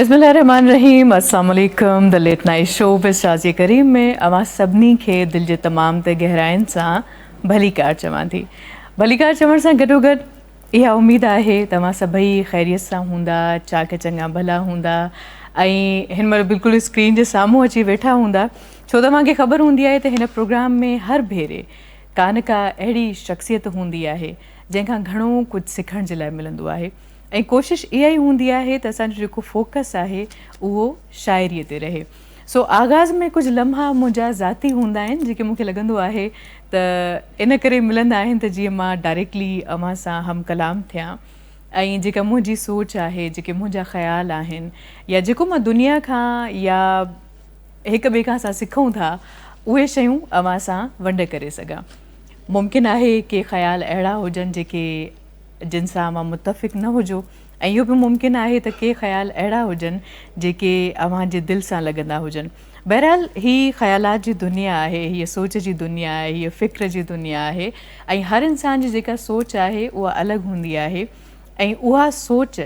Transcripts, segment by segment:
بسم الله الرحمٰن الرحيم السلام عليڪم the late night show with Shazia Karim ۾ اوهان سڀني کي دل جي تمام ته گهراين سان ڀليڪار چوان ٿي. ڀليڪار چوڻ سان گڏوگڏ اها اميد آهي ته اوهان سڀئي خيريت سان هوندا، چاڪ چڱا ڀلا هوندا ۽ هن مهل بلڪل اسڪرين جي سامهون اچي ويٺا هوندا ڇو ته اوهان کي خبر هوندي آهي ته هن پروگرام ۾ هر ڀيري ڪا نه ڪا اهڙي شخصيت هوندي آهي جنهن کان گهڻو ڪجهه سکڻ جي لاء ملندو آهي ۽ ڪوشش اها ئي هوندي آهي ته اسان جو جيڪو فوڪس آهي اهو شاعري تي رهي. سو آغاز ۾ ڪجهه لمحا منهنجا ذاتي هوندا آهن جيڪي مون کي لڳندو آهي ته ان ڪري ملندا آهن ته جيئن مان ڊائريڪٽلي اوهان سان هم ڪلام ٿيان ۽ جيڪا منهنجي سوچ آهي جيڪي منهنجا خيال آهن يا جيڪو مان دنيا کان يا هڪ ٻئي کان اسان سکون ٿا اهي شيون اوهان سان ونڊ ڪري سگهان. ممڪن آهي ڪي خيال اهڙا هجن جيڪي جن سان اوهان متفق نه هجو ۽ اهو به ممڪن آهي ته ڪي خيال اهڙا هجن جيڪي اوهان جي دل سان لڳندا هجن. بهرحال هي خيالات جي دنيا آهي، هيء سوچ جي دنيا آهي، هيء فڪر جي دنيا آهي ۽ هر انسان جي جيڪا سوچ آهي اها الڳ هوندي آهي ۽ اها سوچ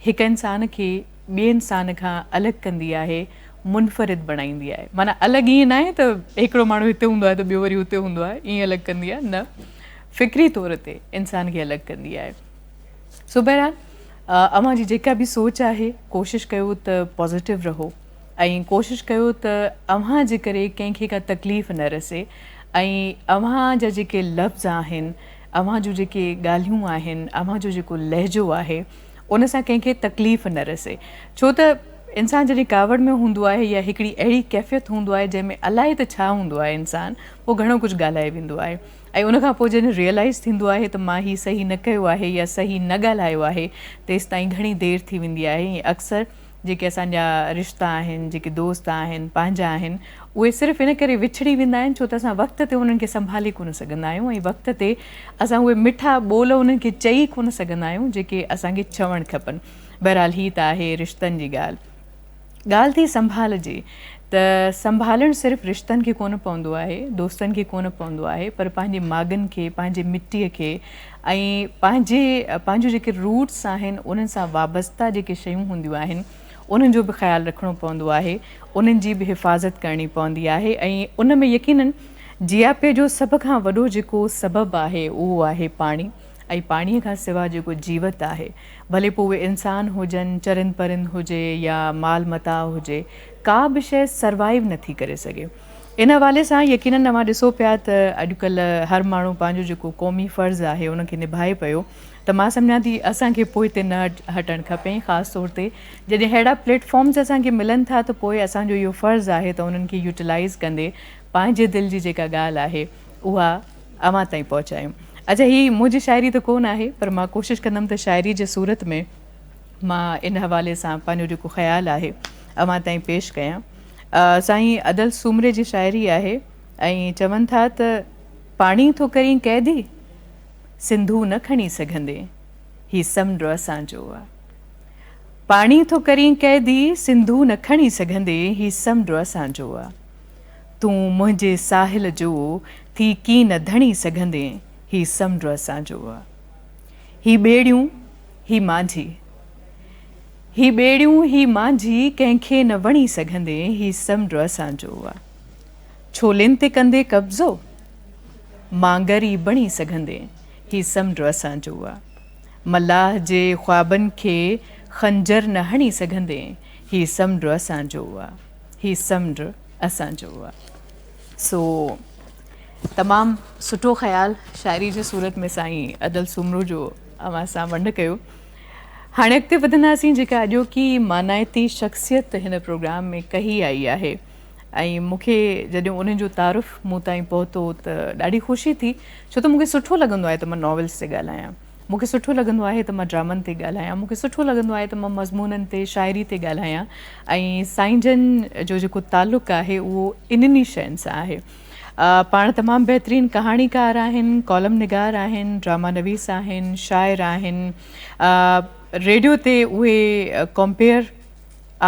هڪ انسان کي ٻئي انسان کان الڳ ڪندي آهي، منفرد بڻائيندي آهي. معنيٰ الڳ ائين ناهي ته هڪڙو ماڻهو هتي هوندو آهي ته ٻيو وري هتي هوندو آهي، ائين الڳ ڪندي آهي نه، فڪري طور تي انسان کي الڳ ڪندي آهي. سو بهرحال اوهان جي جيڪا به سوچ آهي ڪوشش ڪيو ته پازيٽو رهو ۽ ڪوشش ڪيو ته اوهان جي ڪري ڪنهن کي ڪا تڪليف نه رسي ۽ اوهان جا جيڪي لفظ آهن اوهان جون جيڪي ڳالهيون آهن اوهان جو جيڪو لهجو آهي ان سان ڪنهن کي تڪليف نه رسي ڇو ته انسان جڏهن ڪاوڙ ۾ هوندو آهي يا هڪڙي اهڙي ڪيفيت هوندو آهي جنهن ۾ الائي ته ڇا هوندو آهي انسان پوء گهڻو ڪجهه ڳالهائي ويندو آهي ۽ ان کان پوء جڏهن ريئلائيز ٿيندو آهي ته مان هي صحيح نه ڪيو آهي يا صحيح نه ڳالهايو آهي تيستائين گهڻي دير ٿي ويندي آهي ۽ اڪثر جيڪي اسان جا رشتا آهن جيڪي دوست آهن پنهنجا آهن اهي صرف ان ڪري وڇڙي ويندا آهن ڇو ته اسان وقت تي انهن کي سنڀالي ڪونه سگهندا آهيون ۽ وقت تي اسان اهي مٺا ٻول انهن کي چئي ڪونه سگهندا آهيون جيڪي اسان کي چوڻ کپن. بهرحال هي ته آهي رشتن جي ڳالهه. ڳالهه ٿي سنڀال جي ته سنڀالڻ صرف رشتن کي ڪونه پوندو آهي، دوستن کي ڪونه پوندو آهي پر پنهنجي ماڳن کي، پنهنجي مٽيء کي ۽ پنهنجي پنهنجون جيڪي روٽس آهن انهن سان وابسته جيڪي شيون هونديون آهن انهن جو به خيال رکڻو پوندو آهي، انهن جي به حفاظت ڪرڻي پوندي آهي ۽ ان ۾ يقينن جياپي جو سڀ کان وڏو جيڪو سبب آهي اهو آهي پاڻي. ۽ پاڻيء کان سوا جيڪو جيوت آهي، ڀلي پوء اهي انسان هجن، چرند پرند هجي يا مال متاع هجي، ڪا به شيء سروائيو نه ٿي ڪري سگهي. ان حوالي سان يقينن اوهان ڏسو پيا ته اڄڪلهه هر ماڻهو پنهنجو جيڪو قومي فرض آهي ان کي نڀائي پيو ته مان سمجهان ٿي اسان کي پوئتي نه هٽڻ کپي ۽ خاص طور تي جڏهن اهڙا پليٽ فارمز اسان کي ملن ٿا ته پوء اسان جو اهو فرض آهي ته انهن کي يوٽيلائيز ڪندي پنهنجي دل جي جيڪا ڳالهه آهي اها اوهان تائين پهچايون. اڇا هي منهنجي شاعري ته ڪو نه آهي پر مان ڪوشش ڪندم ته شاعري جي صورت ۾ مان ان حوالي سان پنهنجو جيڪو خيال آهي اوهان تائين پيش ڪيان. سائين ادل سومري جي شاعري آهي ۽ چون ٿا ته پاڻي ٿو ڪرين قيدي سنڌو نه کڻي سگهندين هي سمنڊ اسان جو آ. پاڻي ٿو ڪرين قيدي سنڌو نه کڻي سگهندين هي سمنڊ اسان جو آ. تون منهنجي ساحل جو ٿي ڪين نه ڌڻي سگهندين هي سمنڊ اسان جو آ. هي ٻيڙيون هي مانجهي هي ٻيڙيون هي مانجهي ڪنهن کي نه وڻي سگهندين هي سمنڊ اسان جو آ. ڇولين تي ڪندي قبضو مانگر ئي بڻي سگهندين هي سمنڊ اسان جو آ. ملاح جي خوابن کي خنجر نه هڻي سگهندين هي سمنڊ اسان جو آ. هي سمنڊ اسان جو آ. سو تمام سٺو خيال شاعري جي صورت ۾ سائين ادل سومرو جو اوهان سان ونڊ ڪيو. هاڻي اڳتي وڌنداسين جيڪا اڄوڪي مانائتي شخصيت هن پروگرام ۾ ڪهي آئي آهي ۽ مون کي جڏهن انهن جو تعارف مون تائين پهتو ته ڏاڍي خوشي ٿي ڇو ته مون کي سٺو لڳندو آهي ته مان ناولس تي ڳالهايان. مون کي سٺو لڳندو آهي ته مان ڊرامن تي ڳالهايان، مون کي سٺو لڳندو آهي ته مان مضمونن تي، شاعري تي ڳالهايان ۽ سائين جن جو جيڪو تعلق آهي اهو انهن ئي شين سان آهي. پاڻ تمام بهترين ڪهاڻيڪار آهن، ڪالم نگار آهن، ڊراما نويس آهن، شاعر آهن، ريڊيو تي اهي ڪمپيئر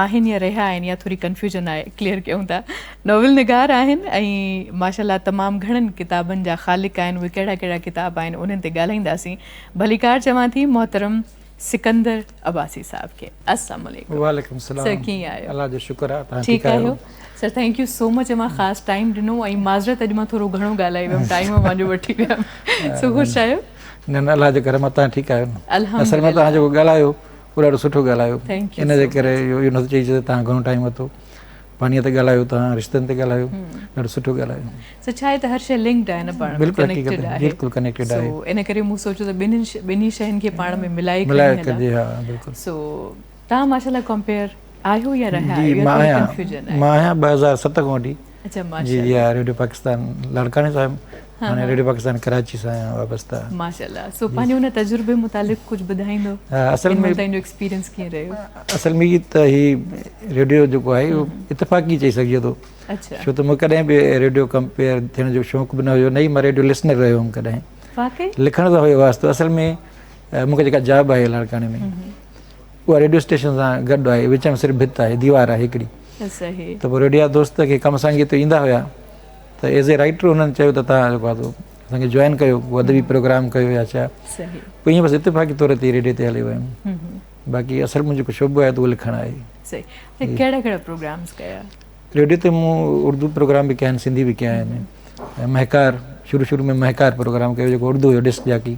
آهن يا رهيا آهن يا ٿوري ڪنفيوزن آهي ڪليئر ڪيون ٿا ناول نگار آهن ۽ ماشاء الله تمام گهڻن ڪتابن جا خالق آهن اهي ڪهڙا ڪهڙا ڪتاب آهن انهن تي ڳالهائينداسين ڀليڪار چوان ٿي محترم سڪندر عباسي صاحب کي. السلام عليڪم. وعليڪم السلام. سر ڪيئن آهيو؟ الله جو شڪر آهي توهان ٺيڪ آهيو؟ سر thank you سو مچ اوهان خاص ٽائيم ڏنو ۽ معذرت اڄ مان ٿورو گهڻو ڳالهائي ويم ٽائيم اوهان جو وٺي ويم سو خوش آهيو؟ نه نه الله جو ڪرم آهي توهان ٺيڪ آهيو نه؟ اصل ۾ توهان جيڪو ڳالهايو اهو ڏاڍو سٺو ڳالهايو ان جي ڪري اهو نٿو چئي سگهجي ته توهان گهڻو ٽائيم ورتو. پاڻيء تي ڳالهايو توهان رشتن تي ڳالهايو ڏاڍو سٺو ڳالهايو. سو ڇا آهي ته هر شيء لنڪڊ آهي نه پاڻ ۾ ڪنيڪٽيڊ آهي بلڪل ڪنيڪٽيڊ آهي سو ان ڪري مون سوچيو ته ٻنهين ٻنهي شين کي پاڻ ۾ ملائي ملائي ڪجي ها بلڪل. سو توهان ماشاءالله ڪمپيئر آهيو يا رهيا آهيو يا ٿوري ڪنفيوجن آهي؟ مان آهيان 2007 کان وٺي اچها ماشاءالله جي جي ريڊيو پاڪستان لاڙڪاڻي سان هاڻي ريڊيو پاڪستان ڪراچي سان آهيان وابسته. ماشاءالله سو پنهنجي ان تجربي متعلق ڪجهه ٻڌائيندو اصل ۾ تنهنجو ايڪسپيرينس ڪيئن رهيو؟ اصل ۾ ته هي ريڊيو جيڪو آهي اهو اتفاقي چئي سگهجي ٿو ڇو ته مون ڪڏهن به ريڊيو ڪمپيئر ٿيڻ جو شوق به نه هيو نه ئي مان ريڊيو لسنر رهيو هيم ڪڏهن واقعي لکڻ سان هيو واسطو اصل ۾ مون کي جيڪا جاب آهي لاڙڪاڻي ۾ اها ريڊيو اسٽيشن سان گڏ آهي وچ ۾ صرف ڀت آهي ديوار آهي هڪڙي ته پوء ريڊيو دوست کي ڪم سانگي اتي ايندا هيا ته ايز اي رائيٽر انهن چيو ته توهان جيڪو آهي سو اسان کي جوائن ڪيو ڪو ادبي پروگرام ڪيو يا ڇا پوء ائين بس اتفاقي طور تي ريڊيو تي هلي ويم باقي اصل منهنجو جيڪو شعبو آهي ته اهو لکڻ آهي. صحيح ته ڪهڙا ڪهڙا پروگرامز ڪيا؟ ريڊيو تي مون اردو پروگرام به ڪيا آهن سنڌي به ڪيا آهن مهڪار شروع شروع ۾ مهڪار پروگرام ڪيو جيڪو اردو هيو ڊسڪ جاڪي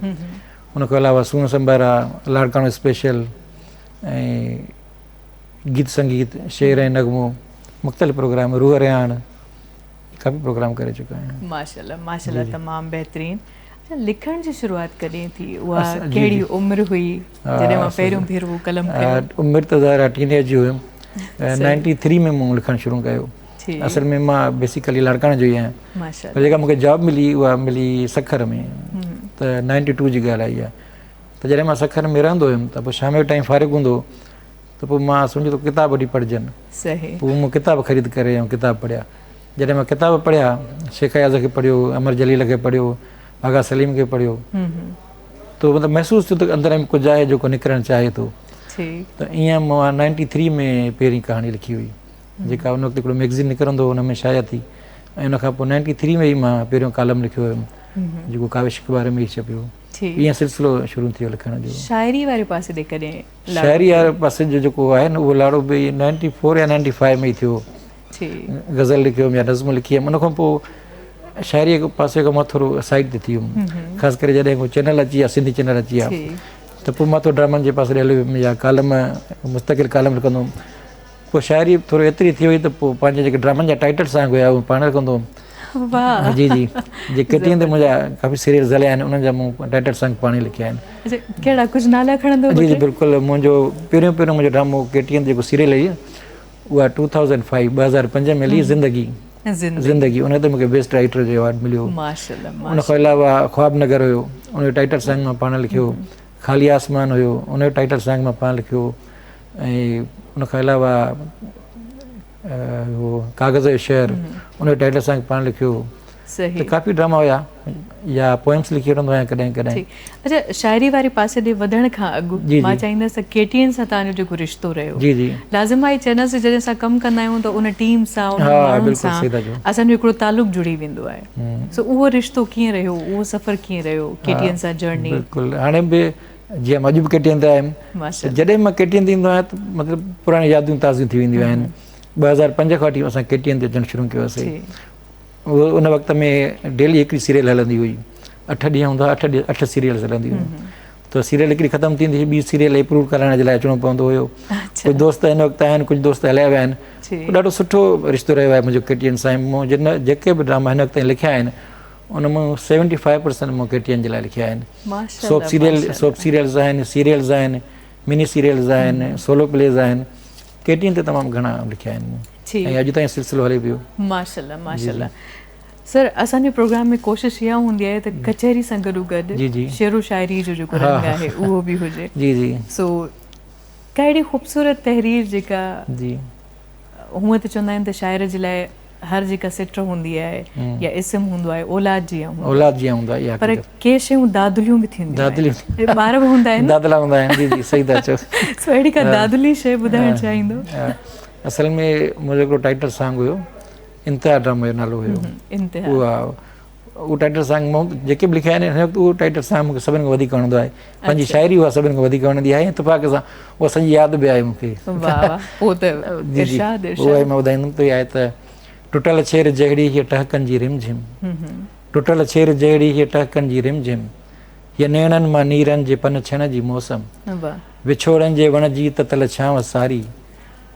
ان کان علاوه سون سنڀارا لاڙڪاڻو اسپيشل ۽ گيت سنگيت شعر ۽ نغمو مختلف پروگرام روح رهاڻ ڪافي پروگرام ڪري چڪا آهيان. ماشاءالله ماشاءالله تمام بهترين. اڇا لکڻ جي شروعات ڪڏهن ٿي اها ڪهڙي عمر هئي جڏهن اوهان پهريون ڀيرو قلم کنيو؟ عمر ته ظاهر آهي ٽين ايج جي هيم نائنٽي ٿري ۾ مون لکڻ شروع ڪيو اصل ۾ مان بيسيڪلي لاڙڪاڻي جو ئي آهيان پر جيڪا مونکي جاب ملي اها ملي سکر ۾ ته نائنٽي ٽو جي ڳالهه آهي اها ته جڏهن مان سکر ۾ رهندو هيم ته پوء شام جو ٽائيم فارغ هوندو هو ته پوء مان سمجهو ته ڪتاب وٺي پڙهجن پوء مون ڪتاب خريد ڪري ۽ ڪتاب پڙهيا جڏهن مان ڪتاب پڙهيا شيخ اياز کي پڙهيو امر جليل کي پڙهيو آغا سليم کي پڙهيو ته مطلب محسوس ٿيو ته اندر ۾ ڪجهه آهي جيڪو نڪرڻ چاهي ٿو ته ائين مان نائنٽي ٿري ۾ پهرين ڪهاڻي لکي هئي جيڪا ان وقت هڪڙو ميگزين نڪرندو هو ان ۾ شايع ٿي ۽ ان کان پوء نائنٽي ٿري ۾ ئي مان پهريون ڪالم لکيو هيم جيڪو ڪاوش اخبار ۾ ئي ڇپيو ائين سلسلو شروع ٿيو لکڻ جو. شاعري واري پاسي ڏي ڪڏهن لاڙو شاعري واري پاسي جو جيڪو آهي نه اهو لاڙو به نائنٽي فور يا نائنٽي فائيو ۾ ئي ٿيو. غزل لکيو هيم يا نظم لکي هيم ان کان پوء شاعري جي پاسي کان مان ٿورو سائيڊ تي ٿي ويم خاص ڪري جڏهن ڪو چينل اچي ويا سنڌي چينل اچي ويا ته پوء مان ٿورو ڊرامن جي پاسي ڏي هليو ويم يا ڪالم مستقل ڪالم لکندو هوم پوء شاعري ٿورو ايتري ٿي وئي ته پوء پنهنجا جيڪي ڊرامن جا ٽائيٽل سانگ هيا اهي پاڻ لکندو هوم. واهه جي جي جي ڪي ٽي اين تي منهنجا ڪافي سيريلز هليا آهن انهن جا مون ٽائيٽل سانگ پاڻ ئي لکيا آهن. اچا ڪهڙا ڪجهه نالا کڻندو جي جي بلڪل منهنجو پهريون پهريون منهنجو ڊرامو ڪي ٽي اين تي جيڪو سيريل هئي اها ٽو ٿائوزنڊ فائيو 2005 ۾ هلي زندگي زندگي ان تي مونکي بيسٽ رائيٽر جو ايوارڊ مليو. ماشاءالله ان کان علاوه خواب نگر هيو ان جو ٽائيٽل سانگ مان پاڻ لکيو خالي آسمان هيو ان جو ٽائيٽل سانگ مان پاڻ لکيو ۽ ان کان علاوه هو ڪاغذ جو شهر ان جو ٽائيٽل سانگ پاڻ لکيو ته ڪافي ڊراما هيا يا پوئمس لکي وٺندو آهيان ڪڏهن ڪڏهن. اچا شاعري واري پاسي ڏي وڌڻ کان اڳ مان چاهيندس ته ڪي ٽي اين سان توهان جو جيڪو رشتو رهيو جي جي لازم آهي چينل سان جڏهن اسان ڪم ڪندا آهيون ته ان ٽيم سان انهن ماڻهن سان اسان جو هڪڙو تعلق جڙي ويندو آهي سو اهو رشتو ڪيئن رهيو اهو سفر ڪيئن رهيو ڪي ٽي اين سان جرني. بلڪل هاڻي به جيئن مان اڄ به ڪي ٽي اين تي آيم ته جڏهن مان ڪي ٽي اين تي ايندو آهيان ته مطلب پراڻيون يادون تازيون ٿي وينديون آهن 2005 کان وٺي اسان ڪي ٽي اين تي اچڻ شروع ڪيوسي اهو ان وقت ۾ ڊيلي هڪڙي سيريل هلندي هئي اٺ ڏينهن هوندا اٺ ڏينهن اٺ سيريلز هلنديون هيون ته سيريل هڪڙي ختم ٿيندي هئي ٻي سيريل اپروو ڪرائڻ جي لاء اچڻو پوندو هيو ڪجهه دوست هن وقت آهن ڪجهه دوست هليا ويا آهن ڏاڍو سٺو رشتو رهيو آهي منهنجو ڪي ٽي اين سان مون جن جيڪي به ڊراما هن وقت تائين لکيا آهن ان مان سيونٽي فائيو پرسنٽ مون ڪي ٽي اين جي لاء لکيا آهن سوپ سيريل سوپ سيريلز آهن سيريلز آهن مني سيريلز آهن سولو پليز آهن ڪي ٽي اين تي تمام گهڻا لکيا آهن مون ۽ اڄ تائين سلسلو هلي پيو. ماشاءالله ماشاءالله سر اسان جي پروگرام ۾ ڪوشش اها هوندي آهي ته ڪچهري سان گڏو گڏ شعر و شاعري جو جيڪو رنگ آهي اهو به هجي جي جي سو ڪا اهڙي خوبصورت تحرير جيڪا جي هونء ته چوندا آهن ته شاعر جي لاء هر جيڪا سٽ هوندي آهي يا اسم هوندو آهي اولاد جيان هوندو اولاد جيان هوندو آهي پر ڪي شيون دادليون به ٿينديون دادليون ٻار به هوندا آهن دادلا هوندا آهن جي جي صحيح ٿا چئو سو اهڙي ڪا دادلي شيء ٻڌائڻ چاهيندو؟ اصل ۾ منهنجو هڪڙو ٽائيٽل سانگ هيو انتها ڊرامي جو نالو هيو انتها اها اهو ٽائيٽل سانگ مون جيڪي به لکيا آهن هن وقت اهو ٽائيٽل سانگ مونکي سڀني کان وڌيڪ وڻندو آهي. پنهنجي شاعري اها سڀني کان وڌيڪ وڻندي آهي ۽ اتفاق سان اها سڄي ياد به آهي مونکي. واهه واهه پوء ته ارشاد ارشاد. اها مان ٻڌائيندم ته اها آهي ته ٽٽل ڇير جهڙي هيء ٽهڪن جي رم جھم، ٽٽل ڇير جهڙي هيء ٽهڪن جي رم جھم، هيء نيڻن مان نيرن جي پن ڇڻ جي موسم، وڇوڙن جي وڻ جي تتل ڇانو ساري،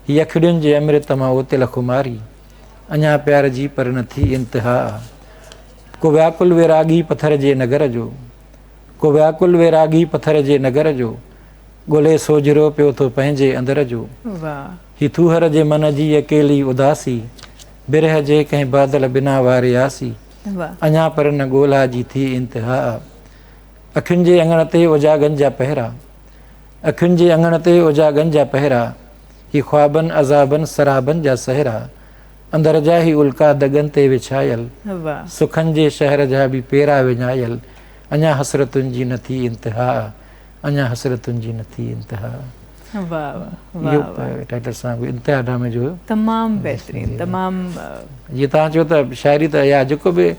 هيء اکڙين جي امرت مان اوتيل خماري، اڃا پيار جي پر نه ٿي انتها آ. ڪو وياڪل ويراڳي پٿر جي نگر جو، ڪو وياڪل ويراڳي پٿر جي نگر جو، ڳولي سوجهرو پيو ٿو پنهنجي اندر جو. هي ٿوهر جي من جي اڪيلي اداسي، برهه جي ڪنهن بادل بنا وارياسي، اڃا پر نه ڳولا جي ٿي انتها آ. اکين جي اڱڻ تي اوجاڳن جا پهرا، اکين جي اڱڻ تي اوجاڳن جا پهرا، هي خوابن عذابن سرابن جا سهرا، اندر جا هي الڪا دڳن تي وڇايل، سکن جي شهر جا به پيرا وڃايل، اڃا حسرتن جي نه ٿي انتها آ. اڃا حسرتن جي نه ٿي انتها. واه واه واه اهو ٽائيٽل سانگ انتها ڊرامي جو هيو. تمام بهترين تمام. جي توهان چيو ته شاعري ته يا جيڪو به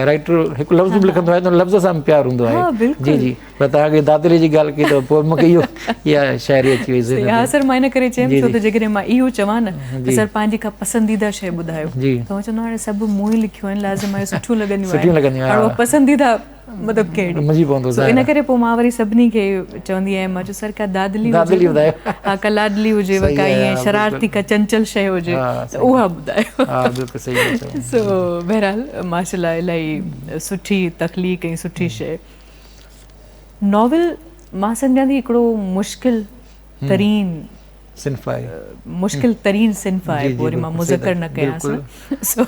رائيٽر هڪ لفظ به لکندو آهي ته لفظ سان پيار هوندو آهي. جي جي پر توهان کي دادلي جي ڳالهه ڪئي ته پوء مونکي اهو اها شاعري اچي وئي ذهن ۾. ها سر مان ان ڪري چيم ڇو ته جيڪڏهن مان اهو چوان نه ته سر پنهنجي ڪا پسنديده شيء ٻڌايو توهان چوندو هاڻي سڀ مون ئي لکيون آهن لازم آهي سٺيون لڳنديون آهن هاڻي اها پسنديده مطلب ڪهڙي منجهي پوندو سو ان ڪري پوء مان وري سڀني کي چوندي آهيان مان چيو سر ڪا دادلي دادلي ٻڌايو ها ڪا لاڏلي هجي ڪا ائين شرارتي ڪا چنچل شيء هجي ته اها ٻڌايو. ها بلڪل صحيح ٿا چئو. سو بهرحال ماشاءالله الاهي سٺي تخليق ۽ سٺي شيء. ناول مان سمجهان ٿي هڪڙو مشڪل ترين صنف آهي. مشڪل ترين صنف آهي پوء وري مان مذڪر نه ڪيانس سو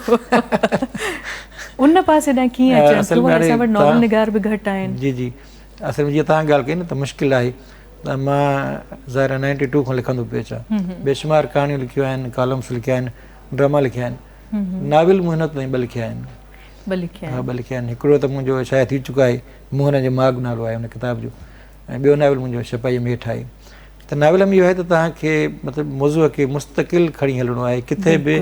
ان پاسي ڏانهن ڪيئن اچڻ ٿيو ۽ اسان وٽ ناول نگار به گهٽ آهن. جي جي اصل ۾ جيئن توهان ڳالهه ڪئي نه ته مشڪل آهي ته مان ظاهر آهي نائنٽي ٽو کان لکندو پيو اچان بيشمار ڪهاڻيون لکيون آهن ڪالمس لکيا آهن ڊراما لکيا آهن ناول مون هن وقت تائين ٻه لکيا آهن. ٻه لکيا آهن. ها ٻه لکيا آهن هڪڙو ته منهنجو شايع ٿي چڪو آهي موهن جو ماڳ نالو آهي ان ڪتاب جو ۽ ٻيو ناول منهنجو ڇپائيء ۾ هيٺ آهي ته ناول ۾ اهو آهي ته توهان کي مطلب موضوع کي مستقل کڻي هلڻو آهي ڪٿي به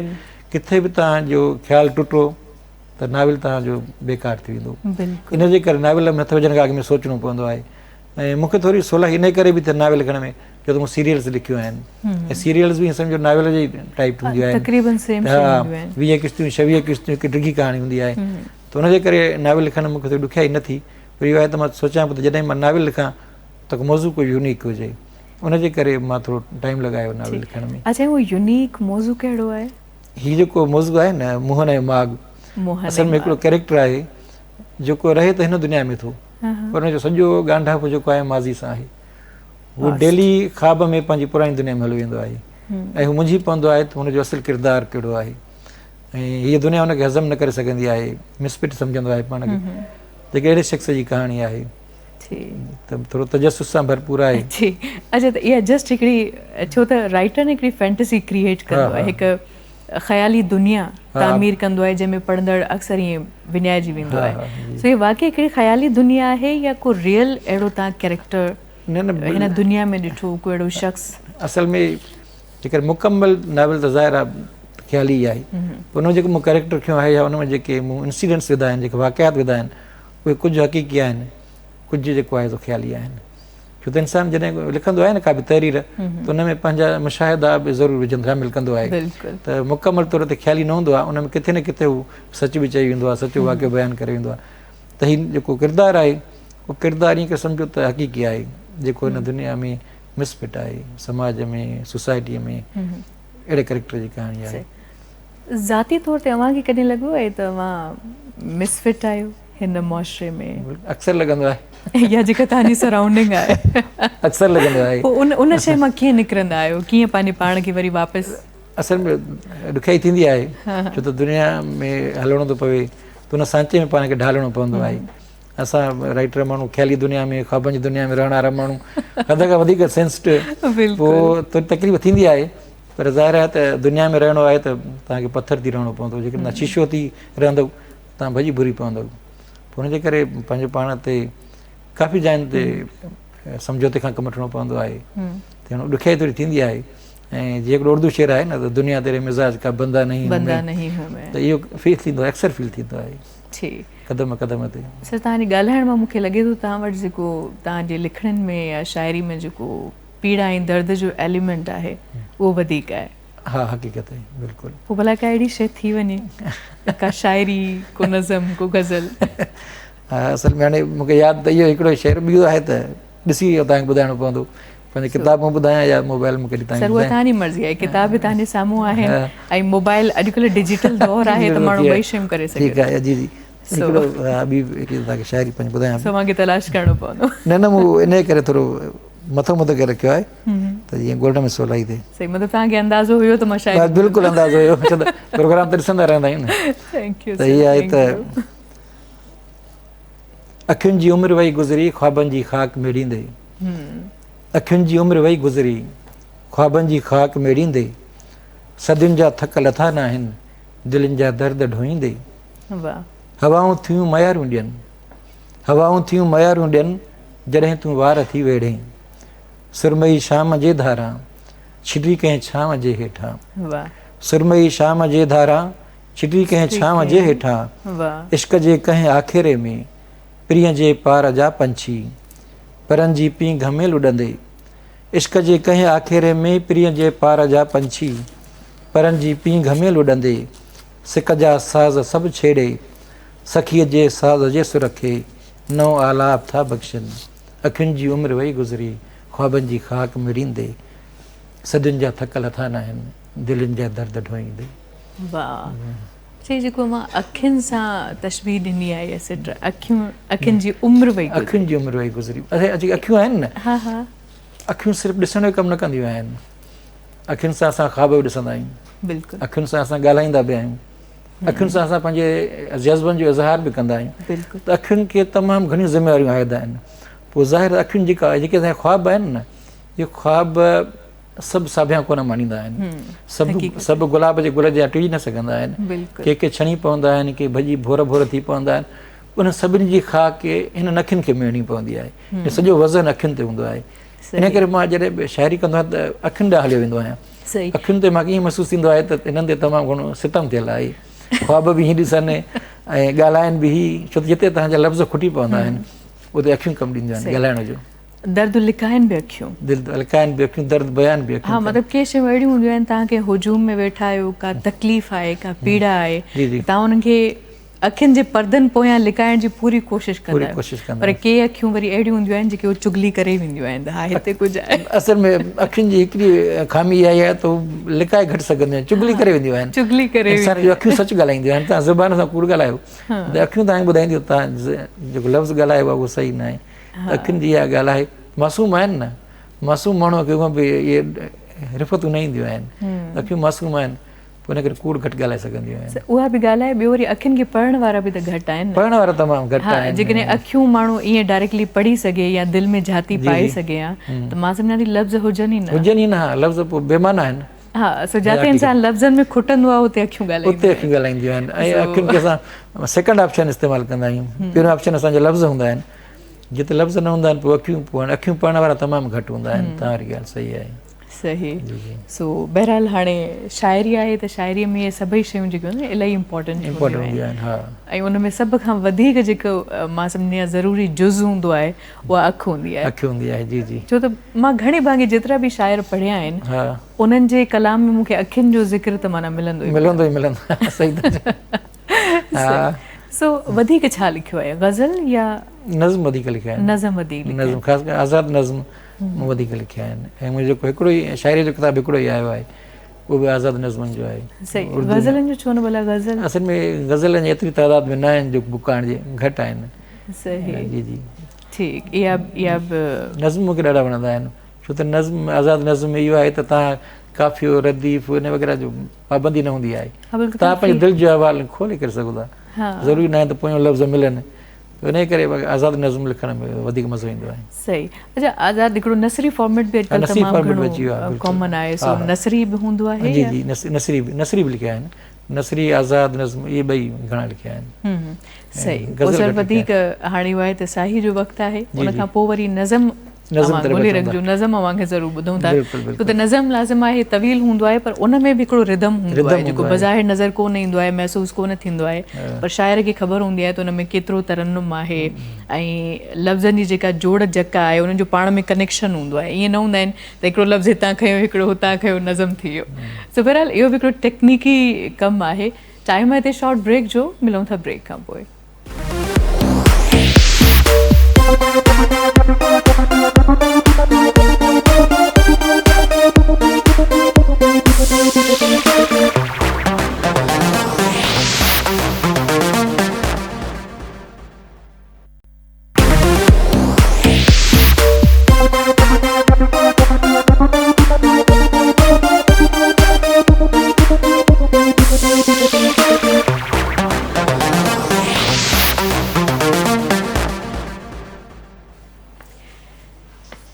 ڪٿي به توهان جو خيال ٽٽو ته ناول توهان جو بيڪار ٿي ويندو ان جي ڪري ناول ۾ هٿ وجهڻ کان اڳ ۾ سوچڻو پوندو آهي ۽ مون کي ٿوري سولائي ان ڪري به ته ناول لکڻ ۾ جو ته مون سيريلز لکيون آهن ۽ سيريلز به سمجهو ناول جي ٽائپ هونديون آهن تقريبن سيم ها 20 قسطيون 26 قسطيون هڪ ڊگهي ڪهاڻي هوندي آهي ته ان جي ڪري ناول لکڻ ۾ مون کي ٿوري ڏکيائي نه ٿي پر اهو آهي ته مان سوچيان پيو ته جڏهن مان ناول لکان ته ڪو موضوع ڪو يونيڪ هجي ان جي ڪري مان ٿورو ٽائيم لڳايو ناول لکڻ ۾. اڇا اهو يونيڪ موضوع ڪهڙو آهي؟ هي جيڪو موضوع آهي نه موهن ۽ ماڳ اصل ۾ هڪڙو ڪيريڪٽر آهي جيڪو رهي ته هن دنيا ۾ ٿو پر ان جو سڄو ڳانڍاپو جيڪو آهي ماضي سان آهي. هو ڊيلي خواب ۾ پنهنجي پراڻي دنيا ۾ هليو ويندو آهي ۽ هو منجهي پوندو آهي ته هن جو اصل ڪردار ڪهڙو آهي ۽ هيء دنيا هن کي هضم نه ڪري سگهندي آهي مسفٽ سمجهندو آهي پاڻ کي جيڪي اهڙي شخص جي ڪهاڻي آهي. ته ٿورو تجسس سان ڀرپور آهي. جي اڇا ته اها جسٽ هڪڙي ڇو ته رائيٽر نه هڪڙي فينٽسي ڪريئيٽ ڪندو آهي هڪ خيالي دنيا تعمير ڪندو آهي جنهن ۾ پڙهندڙ اڪثر ائين وڃائجي ويندو آهي سو هي واقعي هڪڙي خيالي دنيا آهي يا ڪو ريئل اهڙو توهان ڪيريڪٽر هن دنيا ۾ ڏٺو ڪو اهڙو شخص؟ اصل ۾ جيڪر مڪمل ناول ته ظاهر آهي خيالي ئي آهي پر ان ۾ جيڪو مون ڪيريڪٽر کنيو آهي يا ان ۾ جيڪي مون انسيڊنٽس وڌا آهن جيڪي واقعات وڌا آهن اهي ڪجهه حقيقي آهن ڪجهه جيڪو آهي سو خيالي آهن ڇو ته انسان جڏهن لکندو آهي نه ڪا به تحرير ته ان ۾ پنهنجا مشاهدا به ضرور وجهندو شامل ڪندو آهي ته مڪمل طور تي خيالي نه هوندو آهي ان ۾ ڪٿي نه ڪٿي هو سچ به چئي ويندو آهي سچو واقعو بيان ڪري ويندو آهي ته هي جيڪو ڪردار آهي اهو ڪردار ائين ڪري سمجهو ته حقيقي آهي جيڪو هن دنيا ۾ مسفٽ آهي سماج ۾ سوسائٽي ۾ اهڙي ڪريڪٽر جي ڪهاڻي آهي. ذاتي طور تي اوهان کي ڪڏهن لڳو آهي ته اوهان مس فٽ آهيو هن معاشري ۾؟ اڪثر لڳندو آهي. يا جيڪا توهان جي سرائونڊنگ آهي. اڪثر لڳندو آهي. پوء ان ان شيء مان ڪيئن نڪرندا آهيو؟ ڪيئن پنهنجي پاڻ کي وري واپس. اصل ۾ ڏکيائي ٿيندي آهي ڇو ته دنيا ۾ هلڻو ٿو پوي ته ان سانچي ۾ پاڻ کي ڍالڻو پوندو آهي. اسان رائيٽر ماڻهو خيالي دنيا ۾ خوابن جي دنيا ۾ رهڻ وارا ماڻهو حد کان وڌيڪ سينسٽو پوء ٿوري تڪليف ٿيندي آهي پر ظاهر آهي ته دنيا ۾ رهڻو آهي ته توهان کي پٿر ٿي رهڻو پوندو جيڪڏهن توهان شيشو ٿي رهندو توهان ڀڄي ڀري پوندو پوء ان جي ڪري پنهنجو پاڻ تي ڪافي جاين تي سمجهوتي کان ڪم وٺڻو پوندو آهي ته ڏکيائي ٿوري ٿيندي آهي ۽ جي هڪڙو اردو شعر آهي نه ته دنيا تيري مزاج کا بندا نهين بندا نهين هون ته اهو فيل ٿيندو آهي اڪثر فيل ٿيندو آهي. ٺيڪ. قدم قدم تي. سر توهان جي ڳالهائڻ مان مون کي لڳي ٿو توهان وٽ جيڪو توهان جي لکڻين ۾ يا شاعري ۾ جيڪو پيڙا ۽ درد جو ايليمينٽ آهي اهو وڌيڪ آهي. ها حقيقت آهي بلڪل. پوء ڀلا ڪا اهڙي شيء ٿي وڃي ڪا شاعري ڪو نظم ڪو غزل. ها اصل ۾ هاڻي مون کي ياد ته اهو هڪڙو شعر ٻيو آهي ته ڏسي توهان کي ٻڌائڻو پوندو. پنهنجي ڪتاب مان ٻڌايان يا موبائل مان ڪڍي تان سر اها توهان جي مرضي آهي ڪتاب به توهان جي سامهون آهن ۽ موبائل اڄڪلهه ڊجيٽل دور آهي ته ماڻهو ٻئي شيون ڪري سگهي ٺيڪ آهي جي جي هڪڙو ٻي هڪڙي توهان کي شاعري پنهنجي ٻڌايان سو مان کي تلاش ڪرڻو پوندو نه نه مون انهي ڪري ٿورو مٿو مٿو ڪري رکيو آهي ته جيئن ڳولڻ ۾ سولائي ٿئي. صحيح مطلب توهان کي اندازو هيو ته مان شاعري بلڪل اندازو هيو ڇو ته پروگرام ته ڏسندا رهندا آهيون نه thank you ته هي آهي ته اکين جي عمر وئي گذري خوابن جي خاڪ ميڙيندي. اکين جي عمر وئي گذري، خوابن جي خاڪ ميڙيندي، صدين جا ٿڪ لٿا ناهن، دلين جا درد ڍوئيندي. هوائون ٿيون ميارون ڏين، هوائون ٿيون ميارون ڏين، جڏهن تون وار ٿي ويڙهين. سرمئي شام جي ڌاران، ڇٽي ڪنهن ڇانو جي هيٺان. سرمئي شام جي ڌاران، ڇٽي ڪنهن ڇانو جي هيٺان. عشق جي ڪنهن آکيري ۾، پرينء جي پار جا پنڇي، پرن جي پينگهه ۾ لڏندي. عشق جي ڪنهن آکيري ۾ پرينء جي پار جا پنڇي، پرن جي پينگهه ۾ لڏندي. سڪ جا ساز سڀ ڇيڙي، سکيء جي ساز جي سر کي نئون آلاپ ٿا بخشن. اکين جي عمر وئي گذري، خوابن جي خاڪ مڙيندي. صدين جا ٿڪ لٿا ناهن، دلين جا درد ڍوئيندي. واهه. سائين جيڪو اوهان اکين سان تشبيهه ڏني آهي اها سٽ اکيون اکين جي عمر وئي گذري. اکين جي عمر وئي گذري اڇا جيڪي اکيون آهن نه ها ها اکيون صرف ڏسڻ جو ڪم نه ڪنديون آهن اکين سان اسان خواب به ڏسندا آهيون بلڪل اکين سان اسان ڳالهائيندا به آهيون اکين سان اسان پنهنجي جذبن جو اظهار به ڪندا آهيون بلڪل ته اکين کي تمام گهڻيون ذميواريون عائد آهن پوء ظاهر اکين جيڪا جيڪي اسان جا خواب آهن نه اهي خواب سڀ ساڀيان ڪونه ماڻيندا آهن. سڀ سڀ گلاب جي گل جيان ٽڙي نه سگهندا آهن. ڪي ڪي ڇڻي پوندا آهن، ڪي ڀڄي ڀور ڀور ٿي پوندا آهن. انهن سڀني جي خاڪ هنن اکين کي ميڙڻي پوندي آهي. سڄو وزن اکين تي هوندو آهي. ان ڪري مان جڏهن به شاعري ڪندو آهيان ته اکين ڏانهن هليو ويندو آهيان. اکين تي مون کي ائين محسوس ٿيندو آهي ته هنن تي تمام گهڻو ستم ٿيل آهي. خواب به هي ڏسن ۽ ڳالهائن به هي، ڇو ته جتي توهان جا لفظ کٽي پوندا آهن، اتي اکيون ڪم ڏينديون آهن ڳالهائڻ جو. درد لڪائن به اکيون. درد لڪائن به اکيون، درد بيان به اکيون. ها مطلب ڪي شيون اهڙيون هونديون آهن توهان ڪنهن هجوم ۾ ويٺا آهيو ڪا تڪليف آهي ڪا پيڙا آهي توهان انهن کي اکين جي پردن پويان لڪائڻ جي پوري ڪوشش ڪندا آهيو پر ڪي اکيون وري اهڙيون هونديون آهن جيڪي چغلي ڪري وينديون آهن ته ها هتي ڪجهه آهي. اصل ۾ اکين جي هڪڙي خامي اها ئي آهي ته هو لڪائي گهٽ سگهنديون آهن چغلي ڪري وينديون آهن. چغلي ڪري انسان جون اکيون سچ ڳالهائينديون آهن توهان زبان سان ڪوڙ ڳالهايو ته اکيون توهان کي ٻڌائينديون توهان جيڪو لفظ ڳالهايو آهي اهو صحيح ناهي. اکين جي اها ڳالهه آهي معصوم آهن نه معصوم ماڻهوء کي هونء به اهي رفتون نه اينديون آهن اکيون معصوم آهن پوء ان ڪري ڪوڙ گهٽ ڳالهائي سگهنديون آهن. اها به ڳالهه آهي ٻيو وري اکين کي پڙهڻ وارا به ته گهٽ آهن نه. پڙهڻ وارا تمام گهٽ آهن. جيڪڏهن اکيون ماڻهو ائين ڊائريڪٽلي پڙهي سگهي يا دل ۾ جهاتي پائي سگهي ها ته مان سمجهان ٿي لفظ هجن ئي نه. هجن ئي نه ها لفظ پوء بي معنيٰ آهن. ها سو جاتي انسان لفظن ۾ کٽندو آهي اتي اکيون ڳالهائينديون اتي اکيون ڳالهائينديون آهن ۽ اکين کي اسان سيڪنڊ آپشن استعمال ڪندا آهيون پهريون آپشن اسان جا لفظ هوندا آهن جتي لفظ نه هوندا آهن پوء اکيون پوء اکيون پڙهڻ وارا تمام گهٽ هوندا آهن توهان واري ڳالهه صحيح آهي. صحيح سو بهرحال هاڻي شاعري آهي ته شاعري ۾ اهي سڀئي شيون جيڪيون آهن الاهي امپورٽنٽ هونديون آهن ها ۽ ان ۾ سڀ کان وڌيڪ جيڪو مان سمجهندي آهيان ضروري جز هوندو آهي اها اک هوندي آهي. اک هوندي آهي جي جي. ڇو ته مان گهڻي ڀاڱي جيترا به شاعر پڙهيا آهن انهن جي ڪلام ۾ مون کي اکين جو ذڪر ته معنيٰ ملندو ئي ملندو ئي ملندو صحيح ٿا چئو. ها. سو وڌيڪ ڇا لکيو آهي غزل يا نظم وڌيڪ لکيا آهن. نظم وڌيڪ لکيا آهن. نظم خاص ڪري آزاد نظم مون وڌيڪ لکيا آهن ۽ منهنجو جيڪو هڪڙو ئي شاعري جو ڪتاب هڪڙو ئي آيو آهي اهو به آزاد نظمن جو آهي. صحيح غزلن جو ڇو نه ڀلا غزل اصل ۾ غزل اڃا ايتري تعداد ۾ نه آهن جو بڪ آڻجي گهٽ آهن. صحيح جي جي ٺيڪ اها اها به نظم مون کي ڏاڍا وڻندا آهن ڇو ته نظم آزاد نظم ۾ اهو آهي ته توهان قافيو رديف ان وغيره جو پابندي نه هوندي آهي توهان پنهنجي دل جو احوال کولي ڪري سگهو ٿا ضروري ناهي ته پويون لفظ ملن ان ڪري آزاد نظم لکڻ ۾ وڌيڪ مزو ايندو آهي. صحيح اچا آزاد هڪڙو نثري فارميٽ به اڄڪلهه تمام گهڻو ڪامن آهي سو نثري به هوندو آهي جي جي نثري نثري به لکيا آهن نثري آزاد نظم اهي ٻئي گهڻا لکيا آهن. صحيح پوء سر وڌيڪ هاڻي اهو آهي ته ساهي جو وقت آهي ان کان پوء وري نظم. نظم اوهان ڳولي رکجو نظم اوهان کي ضرور ٻڌون ٿا ڇو ته نظم لازم آهي طويل هوندو آهي پر ان ۾ به هڪڙو ردم هوندو آهي جيڪو بظاهر نظر ڪو نه ايندو آهي محسوس ڪو نه ٿيندو آهي پر شاعر کي خبر هوندي آهي ته ان ۾ ڪيترو ترنم آهي ۽ لفظن جي جيڪا جوڙ جڪ آهي انهن جو پاڻ ۾ ڪنيڪشن هوندو آهي ائين نه هوندا آهن ته هڪڙو لفظ هتان کنيو هڪڙو هتان کنيو نظم ٿي ويو سو بهرحال اهو به هڪڙو ٽيڪنيڪي ڪم آهي ٽائيم آهي هتي شارٽ بريڪ جو ملون ٿا بريڪ کان پوء.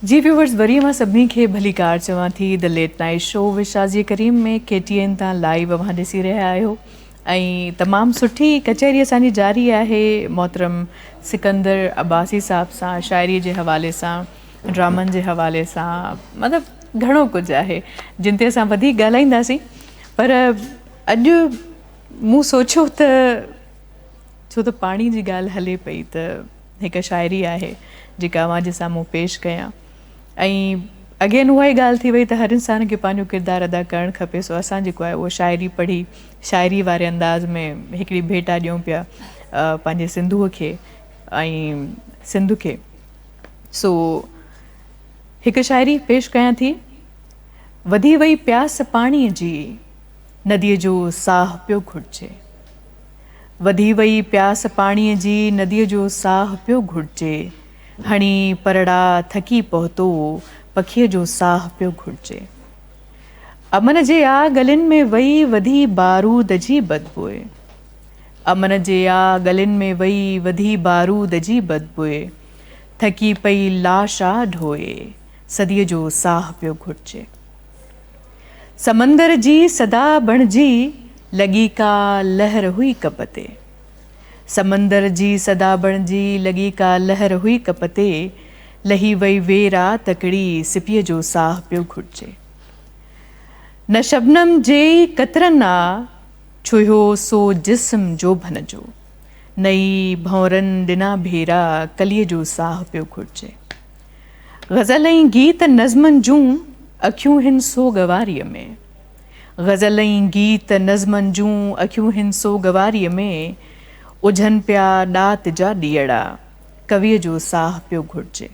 جي ويوورز وري اوهان سڀني کي ڀليڪار چوان ٿي the late night show with Shazia Karim ۾ K T N تان لائيو اوهان ڏسي رهيا آهيو ۽ تمام سٺي ڪچهري اسان جي جاري آهي محترم سڪندر عباسي صاحب سان شاعري جي حوالي سان ڊرامن جي حوالي سان مطلب گهڻو ڪجهه آهي جن تي اسان وڌيڪ ڳالهائينداسين پر اڄ مون سوچيو ته ڇو ته پاڻي جي ڳالهه هلي پئي ته هڪ شاعري آهي جيڪا اوهان جي سامهون پيش ڪيان ۽ اگين اها ئي ڳالهه ٿي وئي ته هر انسان کي پنهنجو ڪردار ادا ڪرڻ کپي سو اسان جيڪو آهي اهو شاعري پڙهي شاعري واري انداز ۾ هڪڙي ڀيٽا ڏيون پيا پنهنجي سنڌوء کي ۽ سنڌ کي سو هڪ شاعري پيش ڪيان ٿي. وڌي وئي پياس پاڻيء جي، نديء جو ساهه پيو گهٽجي. وڌي وئي پياس پاڻيء جي، نديء جو ساهه پيو گهٽجي. هڻي پرڙا ٿڪي پهتو، پکيء جو ساهه پيو گهٽجي. امن جي آ ڳلين ۾ وئي، وڌي بارود جي بدبوء. امن جي آ ڳلين ۾ وئي، وڌي بارود جي بدبوء. ٿڪي پئي لاش آ ڍوئي، صديء جو ساهه پيو گهٽجي. سمندر جي صدا بڻجي، لڳي ڪا لهر هئي ڪپ تي. سمندر جي صدا بڻجي، لڳي ڪا لهر هئي ڪپ تي. لهي وئي وير آ تڪڙي، سپيء جو ساهه پيو گهٽجي. نه شبنم جي ئي قطرن آ، ڇهيو سو جسم جوڀن جو. نه ئي ڀنورن ڏنا ڀيرا، ڪليء جو ساهه پيو گهٽجي. غزل ۽ گيت نظمن جون اکيون هن سوڳواريء ۾. غزل ۽ گيت نظمن جون اکيون هن سوڳواريء ۾. اجهن پيا ڏات جا ڏيئڙا، ڪويء جو ساهه پيو گهٽجي.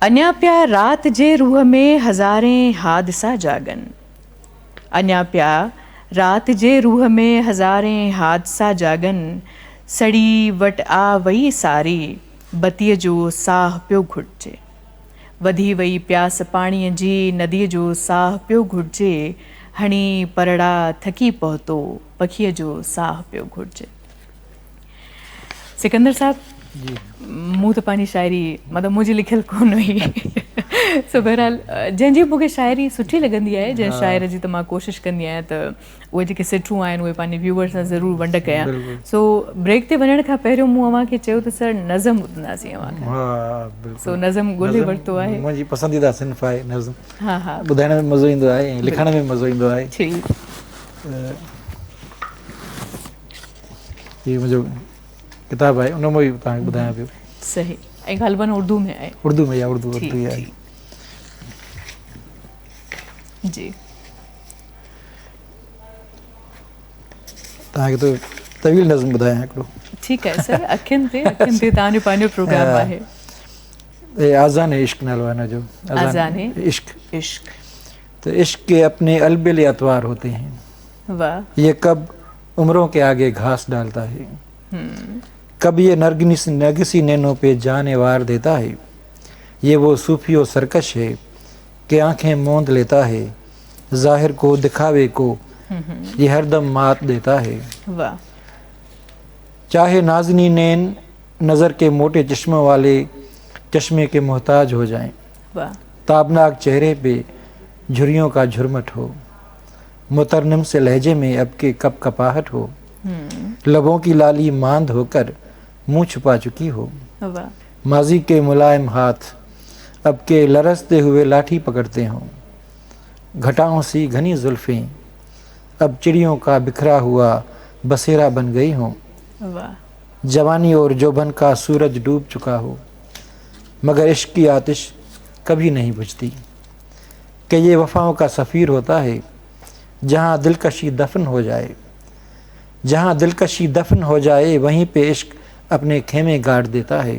اڃا پيا رات جي روح ۾ هزارين حادثا جاڳن. اڃا پيا رات جي روح ۾ هزارين حادثا جاڳن، سڙي وٽ آ وئي ساري، بتيء جو ساهه پيو گهٽجي. وڌي وئي پياس پاڻيء جي، نديء جو ساهه پيو گهٽجي، هڻي پرڙا ٿڪي پهتو، پکيء جو ساهه پيو گهٽجي. سڪندر صاحب مون ته پنهنجي شاعري مطلب منهنجي لکيل ڪونه هئي سو بهرحال جنهن جي مونکي شاعري سٺي لڳندي آهي جنهن شاعر جي ته مان ڪوشش ڪندي آهيان ته اهي جيڪي سٽون آهن اهي پنهنجي ويوئر سان ضرور ونڊ ڪيان سو بريڪ تي وڃڻ کان پهريون مون اوهان کي چيو ته سر نظم ٻڌنداسين اوهان کان سو نظم ڳولي ورتو آهي منهنجي پسنديده صنف آهي نظم ها ها ٻڌائڻ ۾ مزو ايندو آهي ۽ لکڻ ۾ مزو ايندو آهي ٺيڪ هي منهنجو ڪتاب آهي ان مان ئي توهان کي ٻڌايان پيو. صحيح ۽ غالباً اردو ۾ آهي. اردو ۾ يا اردو اردو ئي آهي. جي توهان کي ته طويل نظم ٻڌايان هڪڙو. ٺيڪ آهي سر اکين تي اکين تي توهان جو پنهنجو پروگرام آهي. هي آذان عشق نالو آهي هن جو. آذان عشق. عشق. ته عشق ڪي اپني البيلي اطوار هوتي هين. واه. يه ڪب عمرون ڪي آگي گهاس ڊالتا هي. ڪب يه نرگنس نرگسي نينو پي جان وار ديتا هي. يه وو صوفي و سرڪش هي ڪي آنکين موند ليتا هي. ظاهر ڪو دکاوي ڪو يه هر دم مات ديتا هي. واه. چاهي نازني نين نظر ڪي موٽي چشمه والي چشمي ڪي محتاج هو جائين. واه. تابناڪ چهري پي جھريون ڪا جھرمٽ هو. مترنم سي لهجي ۾ اب ڪي ڪپ ڪپاهٽ هو. لبون ڪي لالي ماند هو ڪر منهن ڇپا چڪي هو. ماضي ڪي ملائم هاٿ اب ڪي لرزتي هوئي لاٺي پڪڙتي هون گهٽائون سي گهني زلفين اب چڙيون ڪا بکرا هوا بسيرا بن گئي هون جواني اور جوڀن ڪا سورج ڊوب چڪا هو مگر عشق ڪي آتش ڪڀي نهين بجهتي ڪي يي وفائون ڪا سفير هوتا هي جهان دلڪشي دفن هو جائي جهان دلڪشي دفن هو جائي وهين پي عشق اپني خيمي گاڙ ديتا هي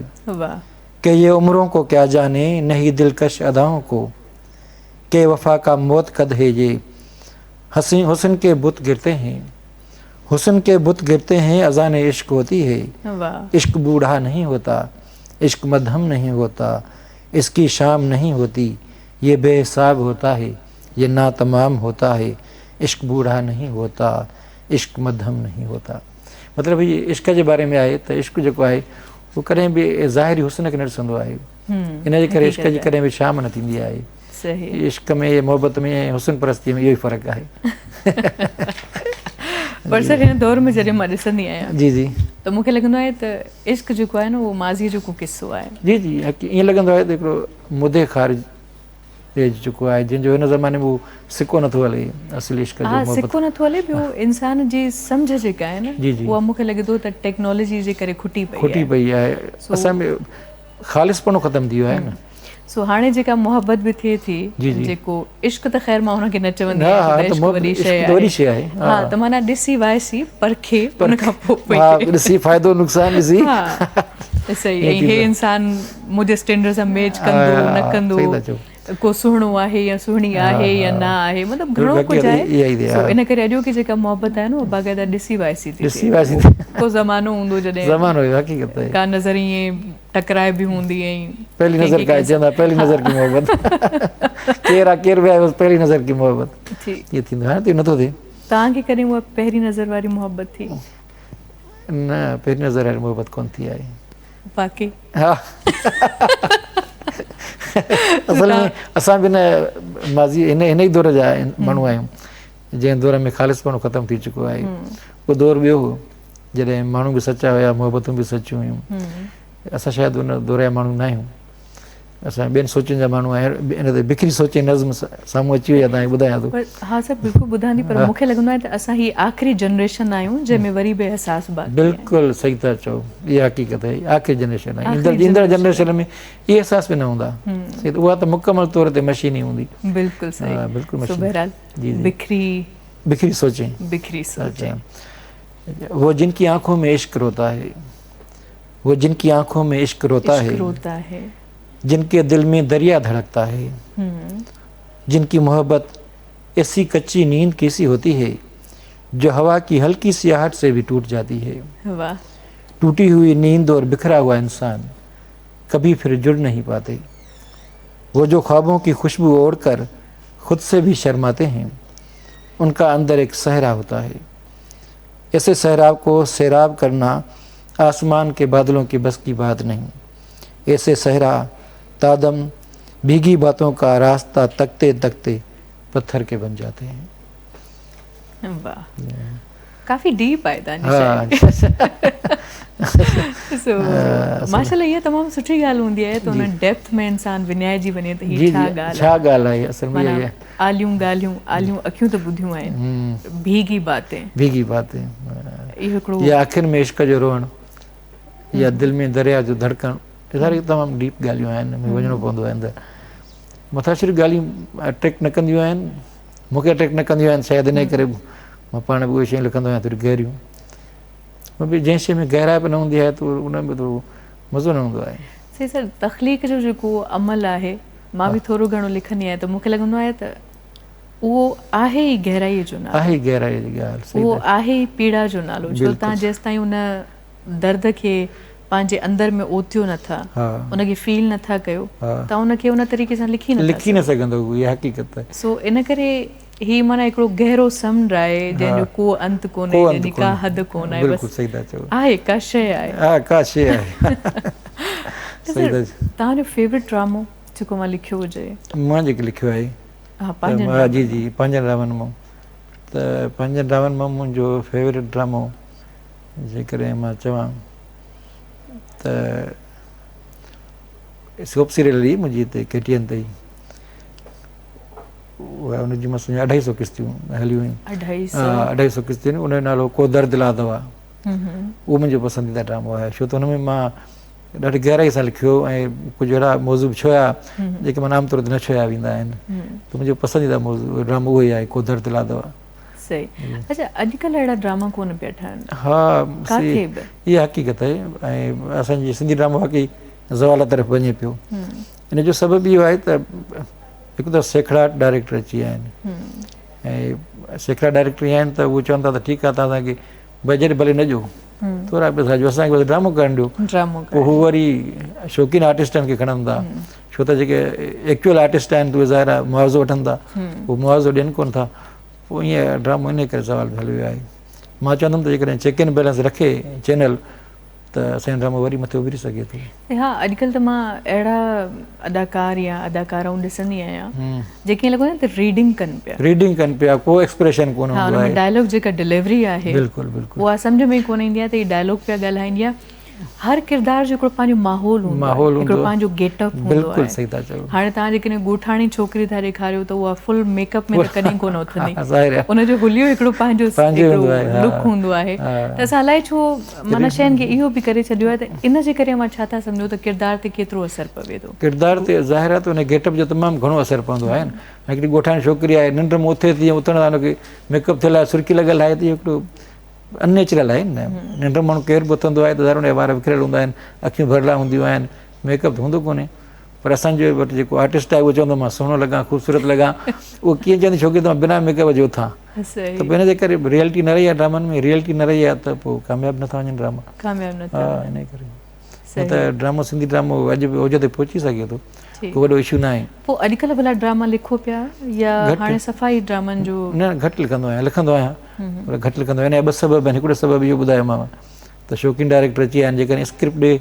ڪي يي عمرون ڪو ڪيا جاني نهي دلڪش ادائون ڪو ڪي وفا ڪا موت قد هي يي حسين حسن ڪي بت گرتي هين حسن ڪي بت گرتي هين اذان عشق هوتي هي عشق بوڙها نهين هوتا عشق مدهم نهين هوتا اس ڪي شام نهين هوتي يي بي حساب هوتا هي يي نا تمام هوتا هي عشق بوڙها نهين هوتا عشق مدهم نهين هوتا مطلب هي عشق جي باري ۾ آهي ته عشق جيڪو آهي اهو ڪڏهن به ظاهري حسن کي نه ڏسندو آهي ان جي ڪري عشق جي ڪڏهن به شام نه ٿيندي آهي عشق ۾ محبت ۾ حسن پرستي ۾ اهو ئي فرق آهي. پر سر هن دور ۾ جڏهن مان ڏسندي آهيان جي جي ته مون کي لڳندو آهي ته عشق جيڪو آهي نه اهو ماضي جو ڪو قصو آهي. جي جي ائين لڳندو آهي ته هڪڙو مدي خارج رهجي چڪو آهي جنهن جو هن زماني ۾ اهو سڪو نٿو هلي اصل عشق جو ها سڪو نٿو هلي ٻيو انسان جي سمجهه جيڪا آهي نه اها مون کي لڳي ٿو ته ٽيڪنالاجي جي ڪري کٽي پئي آهي کٽي پئي آهي اسان ۾ خالص پڻو ختم ٿي ويو آهي نه. سو هاڻي جيڪا محبت به ٿئي ٿي جيڪو عشق ته خير مان ان کي نه چوندي آهيان ته عشق وڏي شيء آهي ها ته معنيٰ ڏسي وائسي پرکي ان کان پوء پئي ها ڏسي فائدو نقصان ڏسي ها صحيح ۽ هي انسان منهنجي اسٽينڊرڊ سان ميچ ڪندو نه ڪندو ڪو سهڻو آهي يا سهڻي آهي يا نه آهي مطلب گهڻو ڪجهه آهي سو ان ڪري اڄوڪي جيڪا محبت آهي نه اها باقاعده ڏسي وائسي ٿي ڏسي وائسي ڪو زمانو هوندو جڏهن زمانو حقيقت آهي ڪا نظر ائين ٽڪرائي به هوندي ۽ پهلي نظر ڪا چوندا پهلي نظر ڪي محبت ڪير آ ڪير به آهي بس پهلي نظر ڪي محبت ائين ٿيندو هاڻي ته نٿو ٿئي. توهان کي ڪڏهن اها پهرين نظر واري محبت ٿي؟ نه پهرين نظر واري محبت ڪونه ٿي آهي. باقي ها اصل ۾ اسان به نه ماضي هن هن ئي دور جا ماڻهو آهيون جنهن دور ۾ خالص پڻو ختم ٿي چڪو آهي اهو دور ٻيو هو جڏهن ماڻهو به سچا هيا محبتون به سچيون هيون اسان شايد ان دور جا ماڻهو نه آهيون اسان ٻين سوچن جا ماڻهو آهيون ان تي بکري سوچ نظم سامهون اچي وئي آهي تان ٻڌايان ٿو ها سر بلڪل ٻڌان ٿي پر مون کي لڳندو آهي ته اسان هي آخري جنريشن آهيون جنهن ۾ وري به احساس باقي بلڪل صحيح ٿا چئو اها حقيقت آهي آخري جنريشن آهي ايندڙ ايندڙ جنريشن ۾ اهي احساس به نه هوندا صحيح اها ته مڪمل طور تي مشيني هوندي بلڪل صحيح بلڪل سو بهرحال بکري بکري سوچين بکري سوچين وہ جن ڪي آنکون ۾ عشق روتا هي وہ جن ڪي آنکون ۾ عشق روتا هي روتا هي جن ڪي دل ۾ دريا ڌڙڪتا هي جن ڪي محبت ايسي ڪچي نيند ڪيسي هوتي هي جو هوا ڪي هلڪي سي آهٽ سي ڀي ٽوٽ جاتي هي ٽوٽي هئي نيند اور بکرا هوا انسان ڪڀي ڦر جڙ نهين پاتي وہ جو خوابون ڪي خوشبو اوڙ ڪر خود سي ڀي شرماتي هين ان ڪا اندر ايڪ صحرا هوتا هي ايسي صحرا ڪو سيراب ڪرنا آسمان ڪي بادلون ڪي بس ڪي بات نهين ايسي صحرا تادم ڀيگي باتون ڪا راستہ تڪتي تڪتي پٿر ڪي بن جاتي هين. واھ ڪافي ڊيپ آهي تان جي شاعري سو ماشاءالله اها تمام سٺي ڳالهه هوندي آهي ته ان ڊيپٿ ۾ انسان وڃائجي وڃي ته هي ڇا ڳالهه ڇا ڳالهه آهي اصل ۾ اها آليون ڳالهيون آليون اکيون ته ٻڌيون آهن ڀيگي باتين ڀيگي باتين اهو هڪڙو يا اکين ۾ عشق جو روئڻ يا دل ۾ دريا جو ڌڙڪڻ اهي ساري تمام ڊيپ ڳالهيون آهن ۾ وڃڻو پوندو آهي اندر مٿاڇريون ڳالهيون اٽريڪٽ نه ڪنديون آهن مون کي اٽريڪٽ نه ڪنديون آهن شايد انهي ڪري مان پاڻ به اهي شيون لکندو آهيان ٿوري گهريون به جنهن شي ۾ گهرائپ نه هوندي آهي ته ان ۾ ٿورو مزو نه هوندو آهي. صحيح سر تخليق جو جيڪو عمل آهي مان به ٿورو گهڻو لکندي آهيان ته مون کي لڳندو آهي ته اهو آهي ئي گهرائي جو نالو آهي گهرائي جي ڳالهه صحيح اهو آهي ئي پيڙا جو نالو ڇو تان جيستائين ان درد کي پنهنجي اندر ۾ اوتيو نه ٿا ان کي فيل نه ٿا ڪيو ته ان کي ان طريقي سان لکي نه لکي نه سگهندو اها حقيقت آهي. سو ان ڪري هي معنيٰ هڪڙو گهرو سمنڊ آهي جنهن جو ڪو انت ڪونهي جنهن جي ڪا حد ڪونه آهي بلڪل صحيح ٿا چئو آهي ڪا شيء آهي ها ڪا شيء آهي صحيح ٿا چئو. توهان جو فيورٽ ڊرامو جيڪو مان لکيو هجي. مان جيڪي لکيو آهي ها پنهنجن جي جي پنهنجن ڊرامن مان ته پنهنجن ڊرامن مان منهنجو فيورٽ ڊرامو جيڪڏهن مان چوان ته سوپ سيريل هلي منهنجي هتي ڪي ٽي اين تي ئي اها ان جون مان اڍائي سو قسطيون هليون هيون اڍائي سو قسطيون ان جو نالو ڪو درد لا دوا اهو منهنجو پسنديده ڊرامو آهي ڇو ته ان ۾ مان ڏاڍي گهرائي سان لکيو ۽ ڪجهه اهڙا موضوع به ڇهيا جيڪي معنيٰ عام طور تي نه ڇهيا ويندا آهن ته منهنجو پسنديده موضوع ڊرامو اهو ئي آهي ڪو درد لا دوا. صحيح اڇا اڄڪلهه اهڙا ڊراما ڪونه پيا ٺهن. ها ڪاٿي به اها حقيقت آهي ۽ اسان جي سنڌي ڊرامو واقعي زوال طرف وڃي پيو ان جو سبب اهو آهي ته هڪ ته سيکڙاٽ ڊائريڪٽر اچي ويا آهن ۽ سيکڙاٽ ڊائريڪٽر آهن ته اهو چون ٿا ته ٺيڪ آهي توهان اسان کي بجيٽ ڀلي نه ڏيو ٿورا پئسا ڏيو اسان کي بس ڊرامو ڪرڻ ڏيو پوء هو وري شوقين آرٽسٽن کي کڻن ٿا ڇو ته جيڪي ايڪچوئل آرٽسٽ آهن اهي ظاهر آهي معاوضو وٺن ٿا اهو معاوضو ڏين ڪونه ٿا پوء ائين ڊرامو ان ڪري سوال به هليو ويو آهي مان چوندم ته جيڪڏهن چيڪ اينڊ بيلنس رکي چينل ته اسان جو ڊرامو وري مٿي اڀري سگهي ٿو. ها اڄڪلهه ته مان اهڙا اداڪار يا اداڪارائون ڏسندي آهيان جيڪي ائين لڳندو آهي ته ريڊنگ ڪن پيا. ريڊنگ ڪن پيا ڪو ايڪسپريشن ڪونه هوندو آهي. ها ان ۾ ڊائلاگ جيڪا ڊليوري آهي بلڪل بلڪل اها سمجهه ۾ ئي ڪونه ايندي آهي ته هي ڊائلاگ پيا ڳالهائين يا هر ڪردار جو هڪڙو پنهنجو ماحول هوندو آهي هڪڙو پنهنجو گيٽ اپ هوندو آهي بلڪل صحيح ٿا چئو. هاڻي توهان جيڪڏهن ڳوٺاڻي ڇوڪري ٿا ڏيکاريو ته اها فل ميڪ اپ ۾ ته ڪڏهن ڪونه اٿندي ان جو حليو هڪڙو پنهنجو هڪڙو لڪ هوندو آهي ته اسان الائي ڇو معنيٰ شين کي اهو به ڪري ڇڏيو آهي ته ان جي ڪري اوهان ڇا ٿا سمجهو ته ڪردار تي ڪيترو اثر پوي ٿو؟ ڪردار تي ظاهر آهي ته ان گيٽ اپ جو تمام گهڻو اثر پوندو آهي نه. هڪڙي ڳوٺاڻي ڇوڪري آهي ننڊ مان اٿي ٿي ۽ اٿڻ سان ان کي ميڪ اپ ٿيل آهي سرخي لڳل آهي ته اهو هڪڙو ان نيچرل آهي نه. ننڊ مان ماڻهو ڪير به اٿندو آهي ته ظاهر ان جا وار وکريل هوندا آهن، اکيون ڀرلا هونديون آهن، ميڪ اپ ته هوندو ڪونهي. پر اسان جي وٽ جيڪو آرٽسٽ آهي اهو چوندو مان سهڻو لڳان خوبصورت لڳان اهو ڪيئن چوندي ڇوڪري ته مان بنا ميڪ اپ جي اٿان ته پوء ان جي ڪري ريئلٽي نه رهي آهي ڊرامن ۾ ريئلٽي نه رهي آهي ته پوء ڪامياب نٿا وڃن ڊراما ڪامياب نٿا ها ان ڪري نه ته ڊرامو سنڌي ڊرامو اڄ به اوج تي پهچي سگهي ٿو ڪو وڏو اشو نه آهي. پوء اڄڪلهه ڀلا ڊراما لکو پيا يا هاڻي صفا ئي ڊرامن جو. نه گهٽ لکندو آهيان لکندو آهيان پر گهٽ لکندو آهيان ان جا ٻه سبب آهن هڪڙو سبب اهو ٻڌايومانو ته شوقين ڊائريڪٽر اچي ويا آهن جيڪڏهن اسڪرپٽ ڏي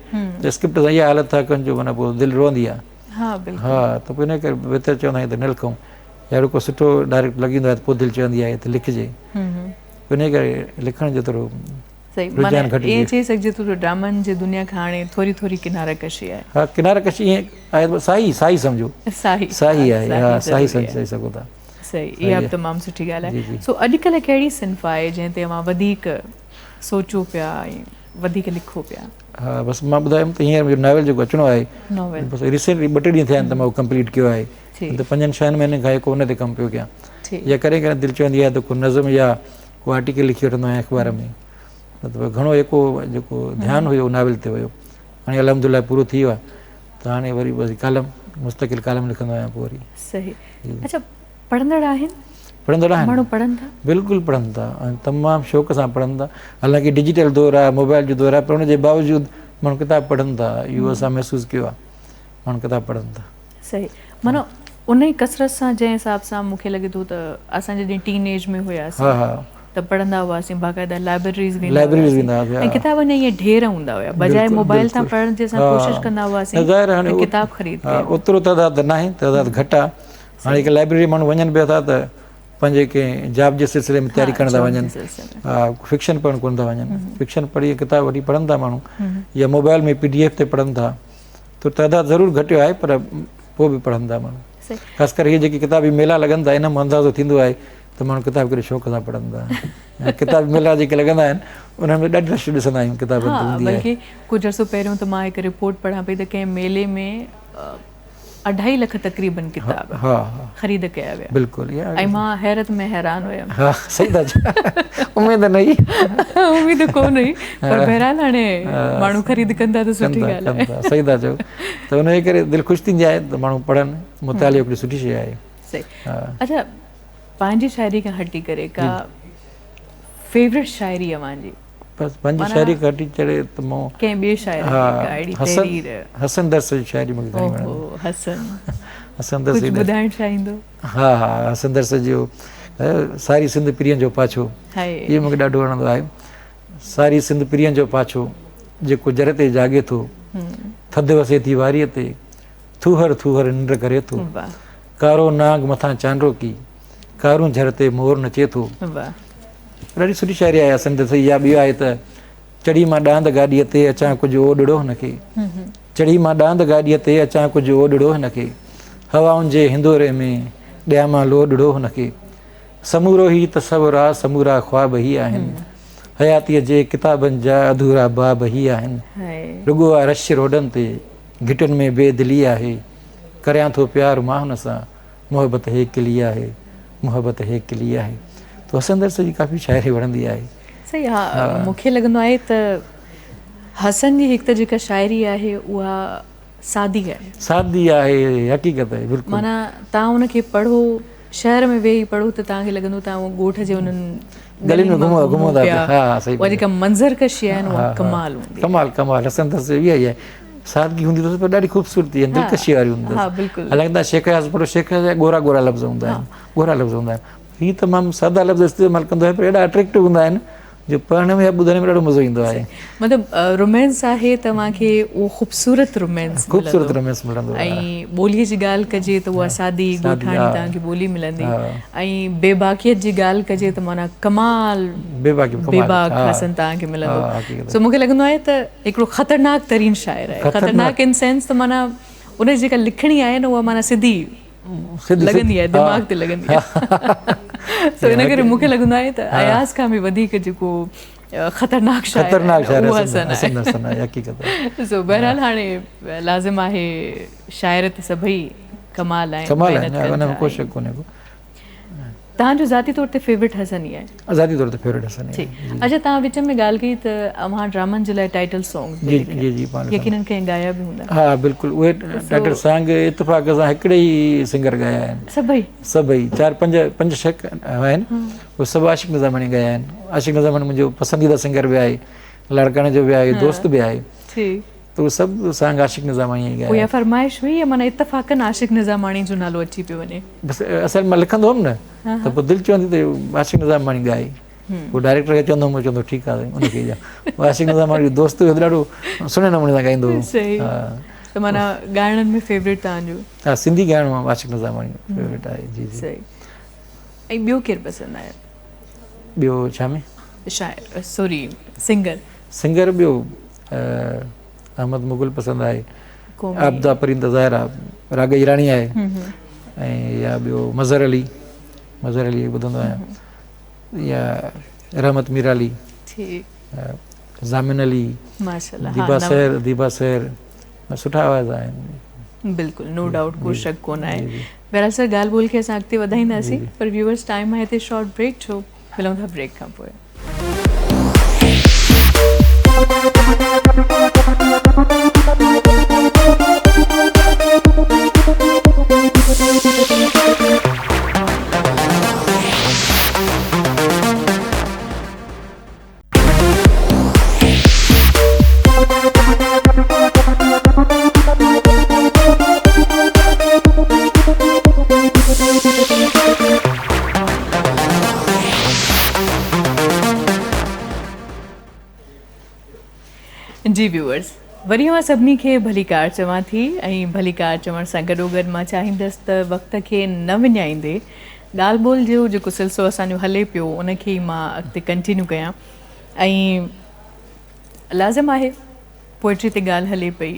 ته اسڪرپٽ سان اها حالت ٿا ڪن جو معنيٰ پوء دل روئندي آهي ها بلڪل ها ته پوء ان ڪري بهتر چوندا آهيون ته نه لکون يا اهڙو ڪو سٺو ڊائريڪٽر لڳي ويندو آهي ته پوء دل چوندي آهي ته لکجي پوء ان ڪري لکڻ جو ٿورو صحيح معنيٰ ائين چئي سگهجي ٿو ته ڊرامن جي دنيا کان هاڻي ٿوري ٿوري ڪناره ڪشي آهي. ها ڪناره ڪشي ائين آهي ساهي ساهي سمجهو ساهي ساهي آهي ها ساهي سمجهي سگهو ٿا. صحيح اها به تمام سٺي ڳالهه آهي. سو اڄڪلهه ڪهڙي صنف آهي جنهن تي اوهان وڌيڪ سوچو پيا ۽ وڌيڪ لکو پيا؟ ها بس مان ٻڌايم ته هينئر منهنجو ناول جيڪو اچڻو آهي ناول بس ريسينٽلي ٻه ٽي ڏينهن ٿيا آهن ته مان اهو ڪمپليٽ ڪيو آهي ته پنجن ڇهن مهينن کان هڪ ان تي ڪم پيو ڪيان يا ڪڏهن ڪڏهن دل چوندي آهي ته ڪو نظم يا ڪو آرٽيڪل لکي وٺندو آهيان اخبار ۾ مطلب گهڻو هڪ جيڪو ڌيان هيو ناول تي ويو هاڻي الحمد لله پورو ٿي ويو آهي ته هاڻي وري بس ڪالم مستقل ڪالم لکندو آهيان پوء وري. صحيح اڇا پڙهندڙ آهن؟ پڙهندڙ آهن ماڻهو پڙهن ٿا؟ بلڪل پڙهن ٿا ۽ تمام شوق سان پڙهن ٿا حالانڪه ڊجيٽل دور آهي موبائل جو دور آهي پر ان جي باوجود ماڻهو ڪتاب پڙهن ٿا اهو اسان محسوس ڪيو آهي ماڻهو ڪتاب پڙهن ٿا. صحيح معنيٰ انهي ڪثرت سان جنهن حساب سان مون کي لڳي ٿو ته اسان جڏهن ٽين ايج ۾ هياسين ته پڙهندا هئاسين باقاعده لائبريريز ويندا هئاسين ۽ ڪتابن جا ائين ڍير هوندا هيا بجاء موبائل تان پڙهڻ جي اسان ڪوشش ڪندا هئاسين ته ڪتاب خريد ڪيون. اوترو تعداد ته ناهي تعداد گهٽ آهي هاڻي جيڪي لائبريري ماڻهو وڃن به ٿا ته پنهنجي ڪنهن جاب جي سلسلي ۾ تياري ڪرڻ ٿا وڃن فڪشن پڙهڻ ڪونه ٿا وڃن فڪشن پڙهي ڪتاب وٺي پڙهن ٿا ماڻهو يا موبائل ۾ پي ڊي ايف تي پڙهن ٿا ته تعداد ضرور گهٽيو آهي پر پوء به پڙهن ٿا ماڻهو خاص ڪري هي جيڪي ڪتابي ميلا لڳن ٿا ان مان اندازو ٿيندو آهي ته ماڻهو ڪتاب ڪيڏي شوق سان پڙهن ٿا ۽ ڪتابي ميلا جيڪي لڳندا آهن انهن ۾ ڏاڍي رش ڏسندا آهيون ڪتابن تي هوندي آهي. بلڪه ڪجهه عرصو پهريون ته مان هڪ رپورٽ پڙهان پئي ته ڪنهن ميلي ۾ اڍائي لک تقريبن ڪتاب خريد ڪيا ويا. بلڪل ۽ مان حيرت ۾ حيران هيم. ها صحيح ٿا چئو اميد نه هئي. اميد ڪونه هئي پر بهرحال هاڻي ماڻهو خريد ڪن ٿا ته سٺي ڳالهه آهي. صحيح ٿا چئو ته ان جي ڪري دل خوش ٿيندي آهي ته ماڻهو پڙهن مطالعو هڪڙي سٺي شيء آهي. صحيح اڇا پنهنجي شاعري کان هٽي ڪري ڪا فيورٽ شاعري اوهان جي؟ بس پنهنجي شاعري کان هٽي ڪري ته مون ڪنهن ٻئي شاعر جي ڪا اهڙي تحرير؟ حسن درس جي شاعري مون کي گهڻي وڻندي. اوهو حسن حسن درس ڪجهه ٻڌائڻ چاهيندو؟ ها ها حسن درس جو ساري سنڌ پرين جو پاڇو اهو مون کي ڏاڍو وڻندو آهي. ساري سنڌ پرين جو پاڇو جيڪو جر تي جاڳي ٿو ٿڌ وسي ٿي واريء تي ٿوهر ٿوهر ننڊ ڪري ٿو. ڪارو نانگ مٿان چانڊوڪي، ڪارونجهر تي مور نچي ٿو. ڏاڍي سٺي شاعري آهي حسن درس جي. يا ٻيو آهي ته چڙهي مان ڏاند گاڏيء تي اچان ڪجهه اوڏڙو هن کي. چڙهي مان ڏاند گاڏيء تي اچان ڪجهه اوڏڙو هن کي. هوائن جي هندوري ۾ ڏيان مان لوڏڙو هن کي. سمورو هي تصور آ، سمورا خواب هي آهن. حياتيء جي ڪتابن جا اڌورا باب هي آهن. رڳو آ رش روڊن تي، گهٽين ۾ بي دلي آهي. ڪريان ٿو پيار مان هن سان، محبت هيڪلي آهي، محبت هيڪلي آهي. تو حسن درس جي ڪافي شاعري وڻندي آهي. صحيح ها مون کي لڳندو آهي ته حسن جي هڪ ته جيڪا شاعري آهي اها سادي آهي. سادي آهي حقيقت آهي بلڪل. معنيٰ توهان ان کي پڙهو شهر ۾ ويهي پڙهو ته توهان کي لڳندو توهان اهو ڳوٺ جي انهن گلين ۾ گهمو گهمو ٿا پيا ها صحيح اها جيڪا منظر ڪشي آهي نه اها ڪمال هوندي ڪمال ڪمال حسن درس اها ئي آهي سادگي هوندي اٿس پر ڏاڍي خوبصورتي ۽ دلڪشي واري هوندي اٿس ها بلڪل حالانڪه توهان شيخ اياز پڙهو شيخ اياز جا ڳورا ڳورا لفظ هوندا آهن ڳورا لفظ هوندا آهن هي تمام سادا لفظ استعمال ڪندو آهي پر ايڏا اٽريڪٽو هوندا آهن جو پڙهڻ ۾ يا ٻڌڻ ۾ ڏاڍو مزو ايندو آهي. مطلب رومانس آهي ته اوهان کي اهو خوبصورت رومانس خوبصورت رومانس ملندو ۽ ٻولي جي ڳالهه ڪجي ته اها سادي ڳوٺاڻي توهان کي ٻولي ملندي ۽ بيباڪيت جي ڳالهه ڪجي ته معنيٰ ڪمال بيباڪ حسن توهان کي ملندو سو مون کي لڳندو آهي ته هڪڙو خطرناڪ ترين شاعر آهي خطرناڪ ان سينس ته معنيٰ ان جي جيڪا لکڻي آهي نه اها معنيٰ سڌي لڳندي آهي دماغ تي لڳندي آهي سو ان ڪري مون کي لڳندو آهي ته اياز کان به وڌيڪ جيڪو خطرناڪ شاعر آهي اهو حسن آهي سو بهرحال هاڻي لازم آهي شاعر ته سڀئي ڪمال آهن ڪمال آهن ان ۾ ڪو شڪ ڪونهي ڪو. توهان جو ذاتي طور تي فيورٽ حسن ئي آهي. ذاتي طور تي فيورٽ حسن ئي آهي. اڇا توهان وچ ۾ ڳالهه ڪئي ته اوهان ڊرامن جي لاء ٽائيٽل سانگز به لکيا. جي جي پاڻ يقينن ڪنهن ڳايا به هوندا. ها بلڪل اهي ٽائيٽل سانگ اتفاق سان هڪڙي ئي سنگر ڳايا آهن. سڀئي؟ سڀئي چار پنج پنج ڇهه آهن اهي سڀ عاشق نظاماڻي ڳايا آهن. عاشق نظاماڻي منهنجو پسنديده سنگر به آهي لاڙڪاڻي جو به آهي دوست به آهي. ٺيڪ. ته اهي سڀ سانگ عاشق نظاماڻيء ئي ڳايا. پوء اها فرمائش هئي يا معنيٰ اتفاقاً عاشق نظاماڻي جو نالو اچي پيو وڃي؟ بس اصل مان لکندو هئم نه ته پوء دل چوندي ته عاشق نظاماڻي ڳائي. پوء ڊائريڪٽر کي چوندو هئم هو چوندو ٺيڪ آهي سائين ان کي ڏيان. عاشق نظاماڻي جو دوست هيو ته ڏاڍو سهڻي نموني سان ڳائيندو هو. صحيح ته معنيٰ ڳائڻن ۾ فيوريٽ توهان جو؟ ها سنڌي ڳائڻو عاشق نظاماڻي فيوريٽ آهي جي جي. صحيح ۽ ٻيو ڪير پسند آهي؟ ٻيو ڇا ۾؟ شاعر سوري سنگر. سنگر ٻيو احمد مغل پسند آهي عابده پرين ته ظاهر آهي راڳ جي راڻي آهي ۽ يا ٻيو مظهر علي مظهر علي ٻڌندو آهيان يا رحمت ميرالي ضامن علي ديبا سحر ديبا سحر سٺا آواز آهن بلڪل نو ڊائوٽ ڪو شڪ ڪونه آهي بهرحال سر ڳالهه ٻولهه کي اسان اڳتي وڌائينداسين پر ويورز ٽائيم آهي هتي شارٽ بريڪ جو ملون ٿا بريڪ کان پوء. جي ويوئرس وري اوهان سڀني کي ڀليڪار چوان ٿي ۽ ڀليڪار چوڻ سان گڏوگڏ مان چاهيندس ته وقت کي نه وڃائيندي ڳالهه ٻولهه جو جيڪو سلسلو اسان جو هلي پيو ان کي ئي مان اڳتي ڪنٽينيو ڪيان ۽ لازم آهي پوئٽري تي ڳالهه هلي پئي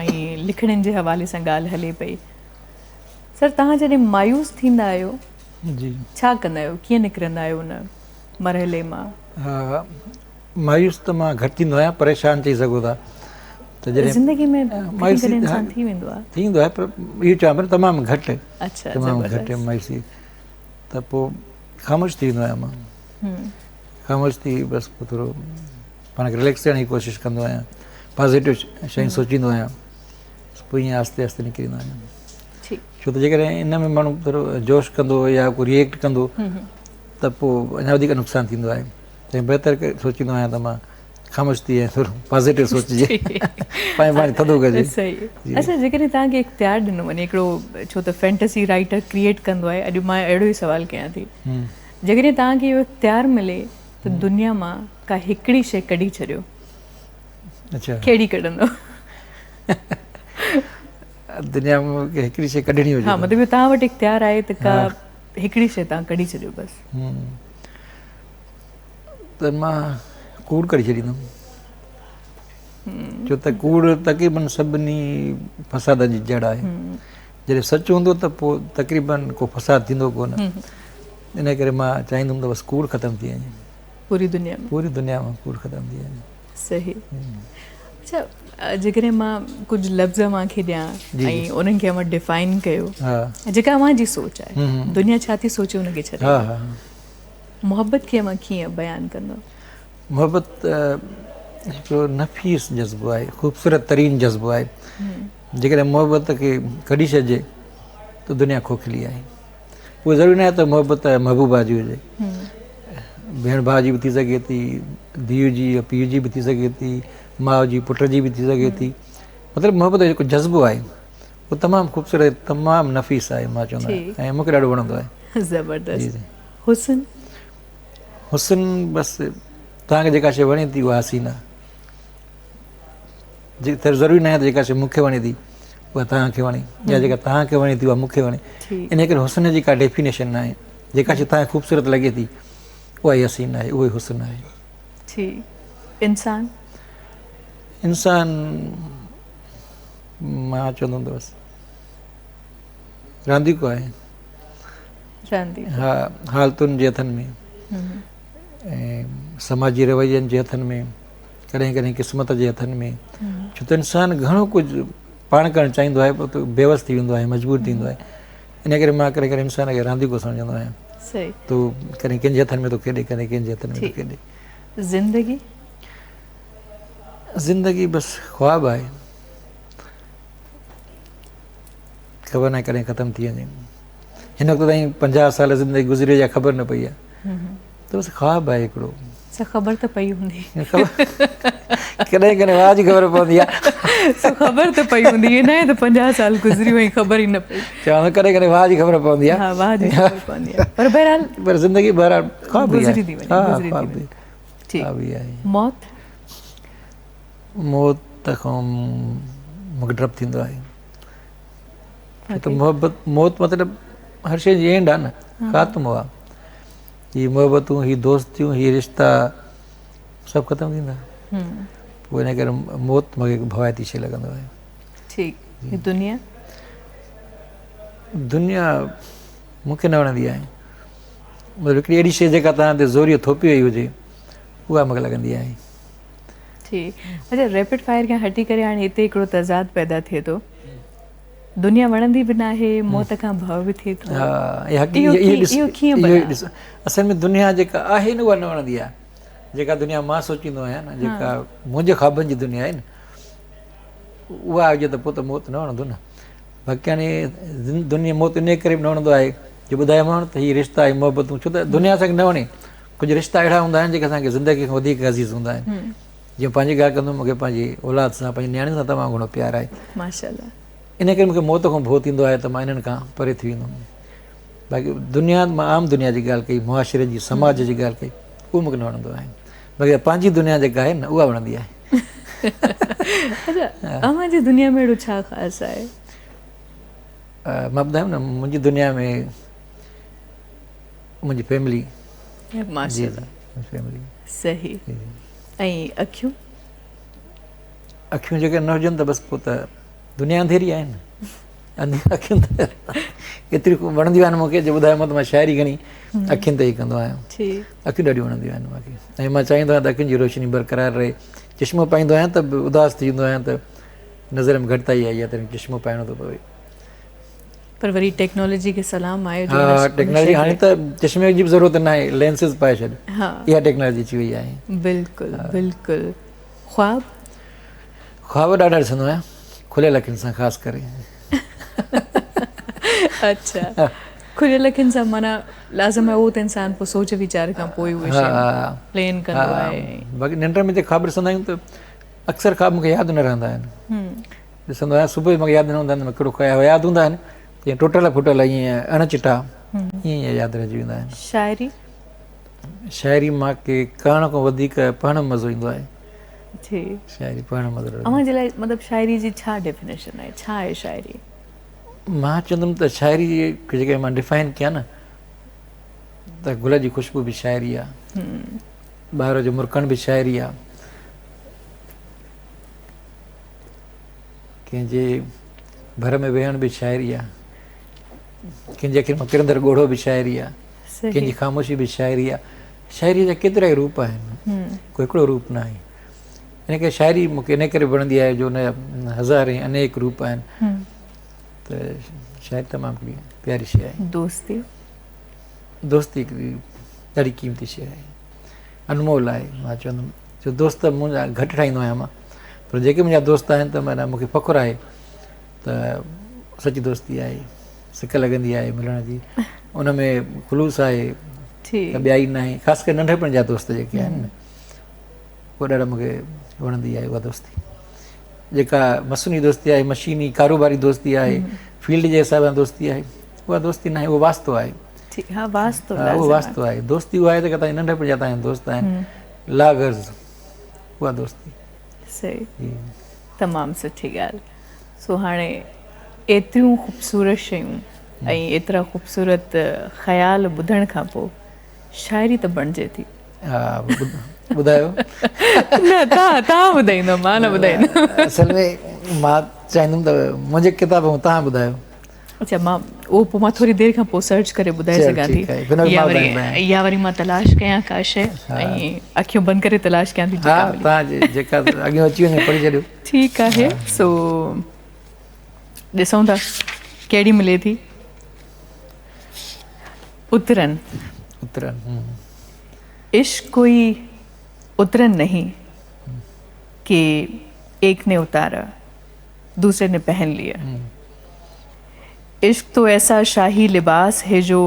۽ لکڻين جي حوالي سان ڳالهه هلي پئي سر توهان جڏهن مايوس ٿيندا آهيو جي ڇا ڪندا آهيو ڪيئن نڪرندا آهيو ان مرحلي مان؟ ها مايوس ته مان گهٽ ٿيندو آهيان پريشان چئي سگهو ٿا ته جڏهن زندگي ۾ مايوسي انسان ٿي ويندو آهي ٿيندو آهي پر اهو چوان پيو تمام گهٽ اڇا تمام گهٽ مايوسي ته پوء خاموش ٿي ويندو آهيان مان خاموش ٿي بس پوء ٿورو پاڻ کي رليڪس ٿيڻ جي ڪوشش ڪندو آهيان پازيٽو شيون سوچيندو آهيان پوء ائين آهستي آهستي نڪري ايندو آهيان ڇو ته جيڪڏهن ان ۾ ماڻهو ٿورو جوش ڪندو يا ڪو ريئيڪٽ ڪندو ته پوء اڃا وڌيڪ نقصان ٿيندو آهي تنهن بهتر سوچيندو آهيان ته مان خاموش ٿي ۽ ٿورو پازيٽو سوچجي پنهنجو پاڻ ٿڌو ڪجي. صحيح اڇا جيڪڏهن توهان کي اختيار ڏنو وڃي هڪڙو ڇو ته فينٽسي رائيٽر ڪريئيٽ ڪندو آهي اڄ مان اهڙو ئي سوال ڪيان ٿي جيڪڏهن توهان کي اهو اختيار ملي ته دنيا مان ڪا هڪڙي شيء ڪڍي ڇڏيو اڇا ڪهڙي ڪڍندو؟ دنيا مان هڪڙي شيء ڪڍڻي هجي ها مطلب توهان وٽ اختيار آهي ته ڪا هڪڙي شيء توهان ڪڍي ڇڏيو بس. ته مان ڪوڙ ڪڍي ڇڏيندم. ڇو ته ڪوڙ تقريبن سڀني فسادن جي جڙ آهي. جڏهن سچ هوندو ته پوء تقريبن ڪو فساد ٿيندو ڪونه. ان ڪري مان چاهيندم ته بس ڪوڙ ختم ٿي وڃي. پوري دنيا ۾. پوري دنيا مان ڪوڙ ختم ٿي وڃي. صحيح. اڇا جيڪڏهن مان ڪجهه لفظ اوهان کي ڏيان ۽ انهن کي اوهان ڊفائن ڪيو جيڪا اوهان جي سوچ آهي دنيا ڇا ٿي سوچي ان کي ڇڏي ڏيو. محبت کي اوهان ڪيئن بيان ڪندو؟ محبت هڪڙو نفيس جذبو آهي، خوبصورت ترين جذبو آهي. جيڪڏهن محبت کي ڪڍي ڇڏجي ته دنيا کوکلي آهي. اهو ضروري ناهي ته محبت محبوبا جي هجي، ڀيڻ ڀاء جي به ٿي سگهي ٿي، ڌيء جي يا پيء جي به ٿي سگهي ٿي، ماء جي پٽ جي به ٿي سگهي ٿي. مطلب محبت جو جيڪو جذبو آهي اهو تمام خوبصورت تمام نفيس آهي مان چوندو آهيان ۽ مون کي ڏاڍو وڻندو آهي. زبردست. حسن؟ حسن بس توهان کي جيڪا شيء وڻي ٿي اها حسين آهي. جي ضروري ناهي ته جيڪا شيء مون کي وڻي ٿي اها توهان کي وڻي يا جيڪا توهان کي وڻي ٿي اها مون کي وڻي. ان ڪري حسن جي ڪا ڊيفينيشن ناهي. جيڪا شيء توهان کي خوبصورت لڳي ٿي اها ئي حسين آهي، اهو ئي حسن آهي. ٺيڪ. انسان؟ انسان مان چوندم ته بس رانديڪو آهي. رانديڪو. ها، حالتن جي هٿن ۾ ۽ سماجي روين جي هٿن ۾، ڪڏهن ڪڏهن قسمت جي هٿن ۾. ڇو ته انسان گهڻو ڪجهه پاڻ ڪرڻ چاهيندو آهي پر بيوس ٿي ويندو آهي، مجبور ٿي ويندو آهي. ان ڪري مان ڪڏهن ڪڏهن انسان کي رانديڪو سمجهندو آهيان. تو ڪڏهن ڪنهن جي هٿن ۾ ٿو کيڏي، ڪڏهن ڪنهن جي هٿن ۾ ٿو کيڏي. زندگي؟ زندگي بس خواب آهي. خبر ناهي ڪڏهن ختم ٿي وڃي. هن وقت تائين 50 سال زندگي گذري وئي آهي خبر نه پئي آهي. ته بس خواب آهي هڪڙو. سو خبر ته پئي هوندي. ڪڏهن ڪڏهن واهه جي خبر پوندي آهي. سو خبر ته پئي هوندي ائين ناهي ته 50 سال گذري وئي خبر ئي نه پئي. چوان ٿو ڪڏهن ڪڏهن واهه جي خبر پوندي آهي. ها واهه جي خبر پوندي آهي پر بهرحال پر زندگي بهرحال خواب ئي آهي. گذري ٿي وڃي گذري ٿي وڃي. ٺيڪ. موت؟ موت کان مون کي ڊپ ٿيندو آهي. ڇو ته محبت موت مطلب هر شيء جي اينڊ آهي نه، خاتمو آهي. هي محبتون، هي دوستيون، هي رشتا سڀ ختم ٿيندا. پوء ان ڪري موت مون کي هڪ ڀوائتي شيء لڳندو آهي. ٺيڪ. هي دنيا؟ دنيا مون کي نه وڻندي آهي. مطلب هڪڙي اهڙي شيء جيڪا توهان تي زوريء ٿوپي وئي هجي اها مون کي لڳندي آهي. ٺيڪ. اڇا ريپڊ فائر کان هٽي ڪري هاڻي هتي هڪڙو تضاد پيدا ٿئي ٿو. دنيا وڻندي به ناهي، موت کان ڀؤ به ٿئي ٿو. ها اهو ڪيئن ڀلا؟ اصل ۾ دنيا جيڪا آهي نه اها نه وڻندي آهي. جيڪا دنيا مان سوچيندو آهيان نه، جيڪا منهنجي خوابن جي دنيا آهي نه، اها هجي ته پوء ته موت نه وڻندو نه. باقي هاڻي دنيا موت انهيء ڪري به نه وڻندو آهي جو ٻڌايومانو ته هي رشتا ۽ محبتون، ڇو ته دنيا اسان کي نه وڻي. ڪجهه رشتا اهڙا هوندا آهن جيڪي اسان کي زندگي کان وڌيڪ عزيز هوندا آهن. جيئن پنهنجي ڳالهه ڪندم مون کي پنهنجي اولاد سان پنهنجي نياڻين سان تمام گهڻو پيار آهي. ماشاءالله. ان ڪري مون کي موت کان ڀؤ ٿيندو آهي ته مان انهن کان پري ٿي ويندم. باقي دنيا مان عام دنيا جي ڳالهه ڪئي، معاشري جي سماج جي ڳالهه ڪئي، اهو مون کي نه وڻندو آهي. باقي پنهنجي دنيا جيڪا آهي نه اها وڻندي آهي. اڇا اوهان جي دنيا ۾ اهڙو ڇا خاص آهي؟ مان ٻڌايم نه منهنجي دنيا ۾ منهنجي فيملي. ماشاءالله. فيملي. صحيح. ۽ اکيون؟ اکيون جيڪڏهن نه هجن ته بس پوء ته دنيا انڌيري آهي نه. انڌيون اکيون ته ايتريون وڻنديون آهن مون کي جو ٻڌايومانو ته مان شاعري گهڻي اکين تي ئي ڪندو آهيان. اکيون ڏاڍيون وڻنديون آهن مون کي ۽ مان چاهيندو آهيان ته اکين جي روشني برقرار رهي. چشمو پائيندو آهيان ته به اداس ٿي ويندو آهيان ته نظر ۾ گهٽتائي آئي آهي ته چشمو پائڻو ٿو پوي. پر وري ٽيڪنالاجي کي سلام آهي جو ها ٽيڪنالاجي هاڻي ته چشمي جي به ضرورت ناهي لينسز پائي ڇڏ اها ٽيڪنالاجي اچي وئي آهي. بلڪل بلڪل. خواب؟ خواب ڏاڍا ڏسندو آهيان کليل اکين سان خاص ڪري. اڇا کليل اکين سان معنيٰ لازم آهي اهو ته انسان پوء سوچ ويچار کان پوء اهي شيون پلين ڪندو آهي. باقي ننڊ ۾ جي خواب ڏسندا آهيون ته اڪثر خواب مون کي ياد نه رهندا آهن. ڏسندو آهيان صبح جو مون کي ياد نه هوندا آهن ته ڪهڙو خيال هو ياد هوندا آهن جيئن ٽٽل ڦٽل ائين اڻ چٽا ائين ئي ياد رهجي ويندا آهن. شاعري؟ شاعري مان کي ڪرڻ کان وڌيڪ پڙهڻ ۾ مزو ايندو آهي. جي. شاعري پڙهڻ ۾ مزو ايندو آهي. اوهان جي لاء مطلب شاعري جي ڇا ڊيفينيشن آهي ڇا آهي شاعري؟ مان چوندم ته شاعري کي جيڪڏهن مان ڊفائن ڪيان نه ته گل جي خوشبو به شاعري آهي، ٻار جو مرڪڻ به شاعري آهي. ڪنهن جي ڀر ۾ ويهڻ به شاعري آ، ڪنهن جي اکين مان ڪرندڙ ڳوڙهو به شاعري آ، ڪنهن جي خاموشي به شاعري آ. شاعريء جا ڪيترا ئي روپ آهن، ڪو هڪڙو روپ نه آهي. ان ڪري شاعري مون کي ان ڪري وڻندي آهي جو ان جا هزارين انيڪ روپ آهن. ته شاعري تمام هڪڙي پياري شيء آهي. دوستي؟ دوستي هڪڙي ڏاڍي قيمتي شيء آهي، انمول آهي. مان چوندم جو دوست منهنجا گهٽ ٺاهيندو آهيان مان، پر جيڪي منهنجا دوست آهن ته معنيٰ مون کي فخر آهي ته سچي دوستي آهي، سڪ لڳندي آهي ملڻ جي، ان ۾ خلوص آهي ته ٻيائي ناهي. خاص ڪري ننڍپڻ جا دوست جيڪي آهن نه، اها ڏاڍا مون کي وڻندي آهي اها دوستي، جيڪا مصنوعي دوستي آهي، مشيني ڪاروباري دوستي آهي، فيلڊ جي حساب سان دوستي آهي، اها دوستي ناهي، اهو واسطو آهي. ها واسطو اهو واسطو آهي. دوستي اها آهي ته توهان ننڍپڻ جا توهان دوست آهن، لاغرض اها دوستي. صحيح، تمام سٺي ڳالهه. سو هاڻي ايتريون خوبصورت شيون ۽ ايترا خوبصورت خيال ٻڌڻ کان پوء شاعري ته بڻجي ٿي. ها ٻڌايو. نه توهان ٻڌائيندو، مان نه ٻڌائيندم. اصل ۾ مان چاهيندم ته منهنجي ڪتاب مان توهان ٻڌايو. اڇا مان اهو پوء مان ٿوري دير کان پوء سرچ ڪري ٻڌائي سگهان ٿي، يا وري مان تلاش ڪيان ڪا شيء ۽ اکيون بند ڪري تلاش ڪيان ٿي. ها توهان جيڪا اڳيون اچي وڃي پڙهي ڇڏيو. ٺيڪ آهي، سو ڏسون ٿا ڪهڙي ملي ٿي. اترن. اترن. عشق ڪوئي اترن نهين ڪي ايڪ ني اتارا دوسري ني پهن ليا. عشق تو ايسا شاهي لباس هي جو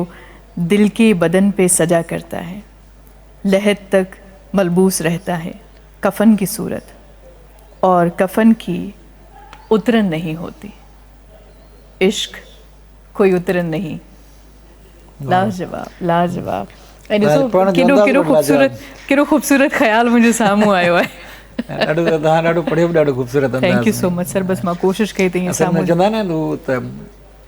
دل ڪي بدن پي سجا ڪرتا هي، لحد تڪ ملبوس رهتا هي ڪفن ڪي صورت اور ڪفن ڪي اترن نهين هوتي. عشق ڪوئي اترن نهين. لاجواب لاجواب. ۽ ڏسو ڪيڏو ڪيڏو خوبصورت ڪيڏو خوبصورت خيال منهنجي سامهون آيو آهي. ڏاڍو توهان ڏاڍو پڙهيو به ڏاڍو خوبصورت انداز. Thank you so much sir, بس مان ڪوشش ڪئي ته ائين سامهون. چوندا آهن نه ته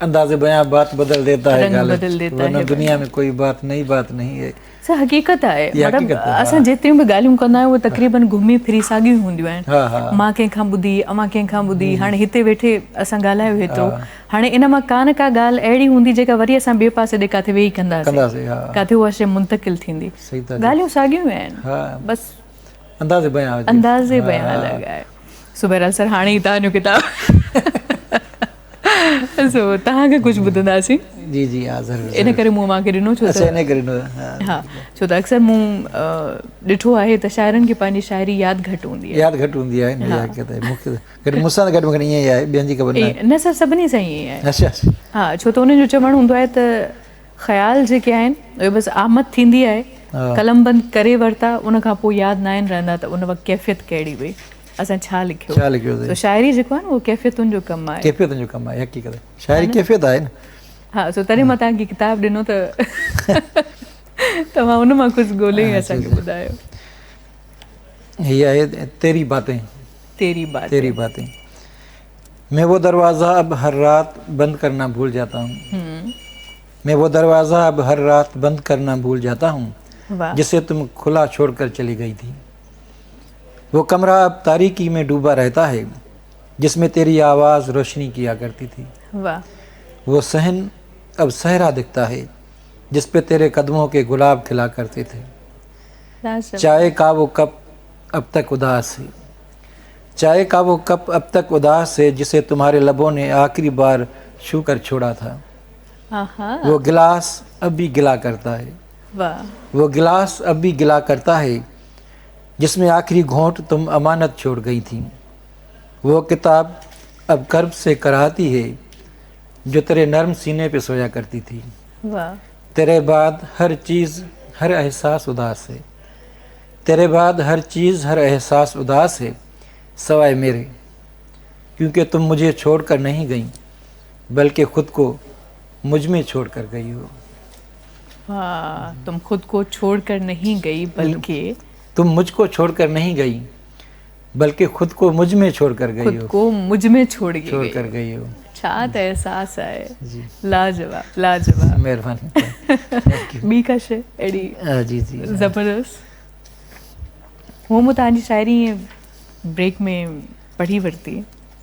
انداز بيان بات بدل ديتا هي غالب، بدل ديتا ورنه دنيا ۾ ڪوئي بات نئي بات نهين هي. سر حقيقت آهي، مطلب اسان جيتريون به ڳالهيون ڪندا آهيون اهي تقريبن گهمي ڦري ساڳيون ئي هونديون آهن. مان ڪنهن کان ٻڌي، اوهان ڪنهن کان ٻڌي، هاڻي هتي ويٺي اسان ڳالهايو هيترو، هاڻي ان مان ڪا نه ڪا ڳالهه اهڙي هوندي جيڪا وري اسان ٻئي پاسي ڏي ڪاٿي ويهي ڪنداسين، ڪاٿي اها شيء منتقل ٿيندي. ڳالهيون ساڳيون ئي آهن، بس انداز بيان هجي، انداز بيان الڳ آهي. سو بهرحال سر هاڻي ئي توهان جو ڪتاب سو توهان کان ڪجهه ٻڌنداسين. جي جي ها ضرور. ان ڪري مون اوهان کي ڏنو ڇو ته اڇا ان ڪري ڏنو ها، ڇو ته اڪثر مون ڏٺو آهي ته شاعرن کي پنهنجي شاعري ياد گهٽ هوندي آهي. ياد گهٽ هوندي آهي نه، اها حقيقت آهي. مون کي گهٽ مون سان گهٽ ۾ گهٽ ائين ئي آهي، ٻين جي خبر ناهي. نه سر سڀني سان ائين ئي آهي. اڇا ها، ڇو ته انهن جو چوڻ هوندو آهي ته خيال جيڪي آهن اهي بس آمد ٿيندي آهي، قلم بند ڪري ورتا ان کان پوء ياد ناهن رهندا ته ان وقت ڪيفيت ڪهڙي هئي، اسان ڇا لکيو. ڇا لکيو. سو شاعري جيڪو آهي نه اهو ڪيفيتن جو ڪم آهي. ڪيفيتن جو ڪم آهي، حقيقت آهي. شاعري ڪيفيت آهي نه. ها سو تڏهن مان توهان کي ڪتاب ڏنو ته توهان ان مان ڪجهه ڳولي اسان کي ٻڌايو. هي آهي تيري باتين. تيري باتين. تيري باتين. مين وو دروازه اب هر رات بند ڪرنا ڀول جاتا هون. مين وو دروازه اب هر رات بند ڪرنا ڀول جاتا هون جسي تم کلا ڇوڙ ڪر چلي گئي ٿي. وو ڪمره اب تاريڪي ۾ ڊوبا رهتا هي جس ۾ تيري آواز روشني ڪيا ڪرتي ٿي. وو صحن اب صحرا دکتا هي جس پي تيري قدمون ڪي گلاب کلا ڪرتي ٿي. چائي ڪا وو ڪپ اب تڪ اداس هي. چائي ڪا وو ڪپ اب تڪ اداس هي جسي تمهاري لبون ني آخري بار ڇو ڪر ڇوڙا ٿا. وو گلاس اب ڀي گلا ڪرتا هي. وو گلاس اب ڀي گلا ڪرتا هي جس ۾ آخري گهونٽ تم امانت ڇوڙ گئي ٿي. وو ڪتاب اب ڪرب سي ڪراهتي هي جو تيري نرم سيني پي سويا ڪرتي ٿي. تيري بعد هر چيز هر احساس اداس هي. تيري بعد هر چيز هر احساس اداس هي سواء ميري ڪيونڪه تم مجهي ڇوڙ ڪر نهين گئي بلڪه خود ڪو مجھ ۾ ڇوڙ ڪر گئي هو. واھ تم خود ڪو ڇوڙ ڪر نهين گئي بلڪه. تم مجھ ڪو ڇوڙ ڪر نهين گئي بلڪه خود ڪو مجھ ۾ ڇوڙ ڪر گئي هو. خود ڪو مجھ ۾ ڇوڙ گئي ڇوڙ ڪر گئي هو. ڇا ته احساس آهي. لاجواب لاجواب. مهرباني. ٻي ڪا شي اهڙي جي جي زبردست. هو مون توهان جي شاعري ائين بريڪ ۾ پڙهي ورتي.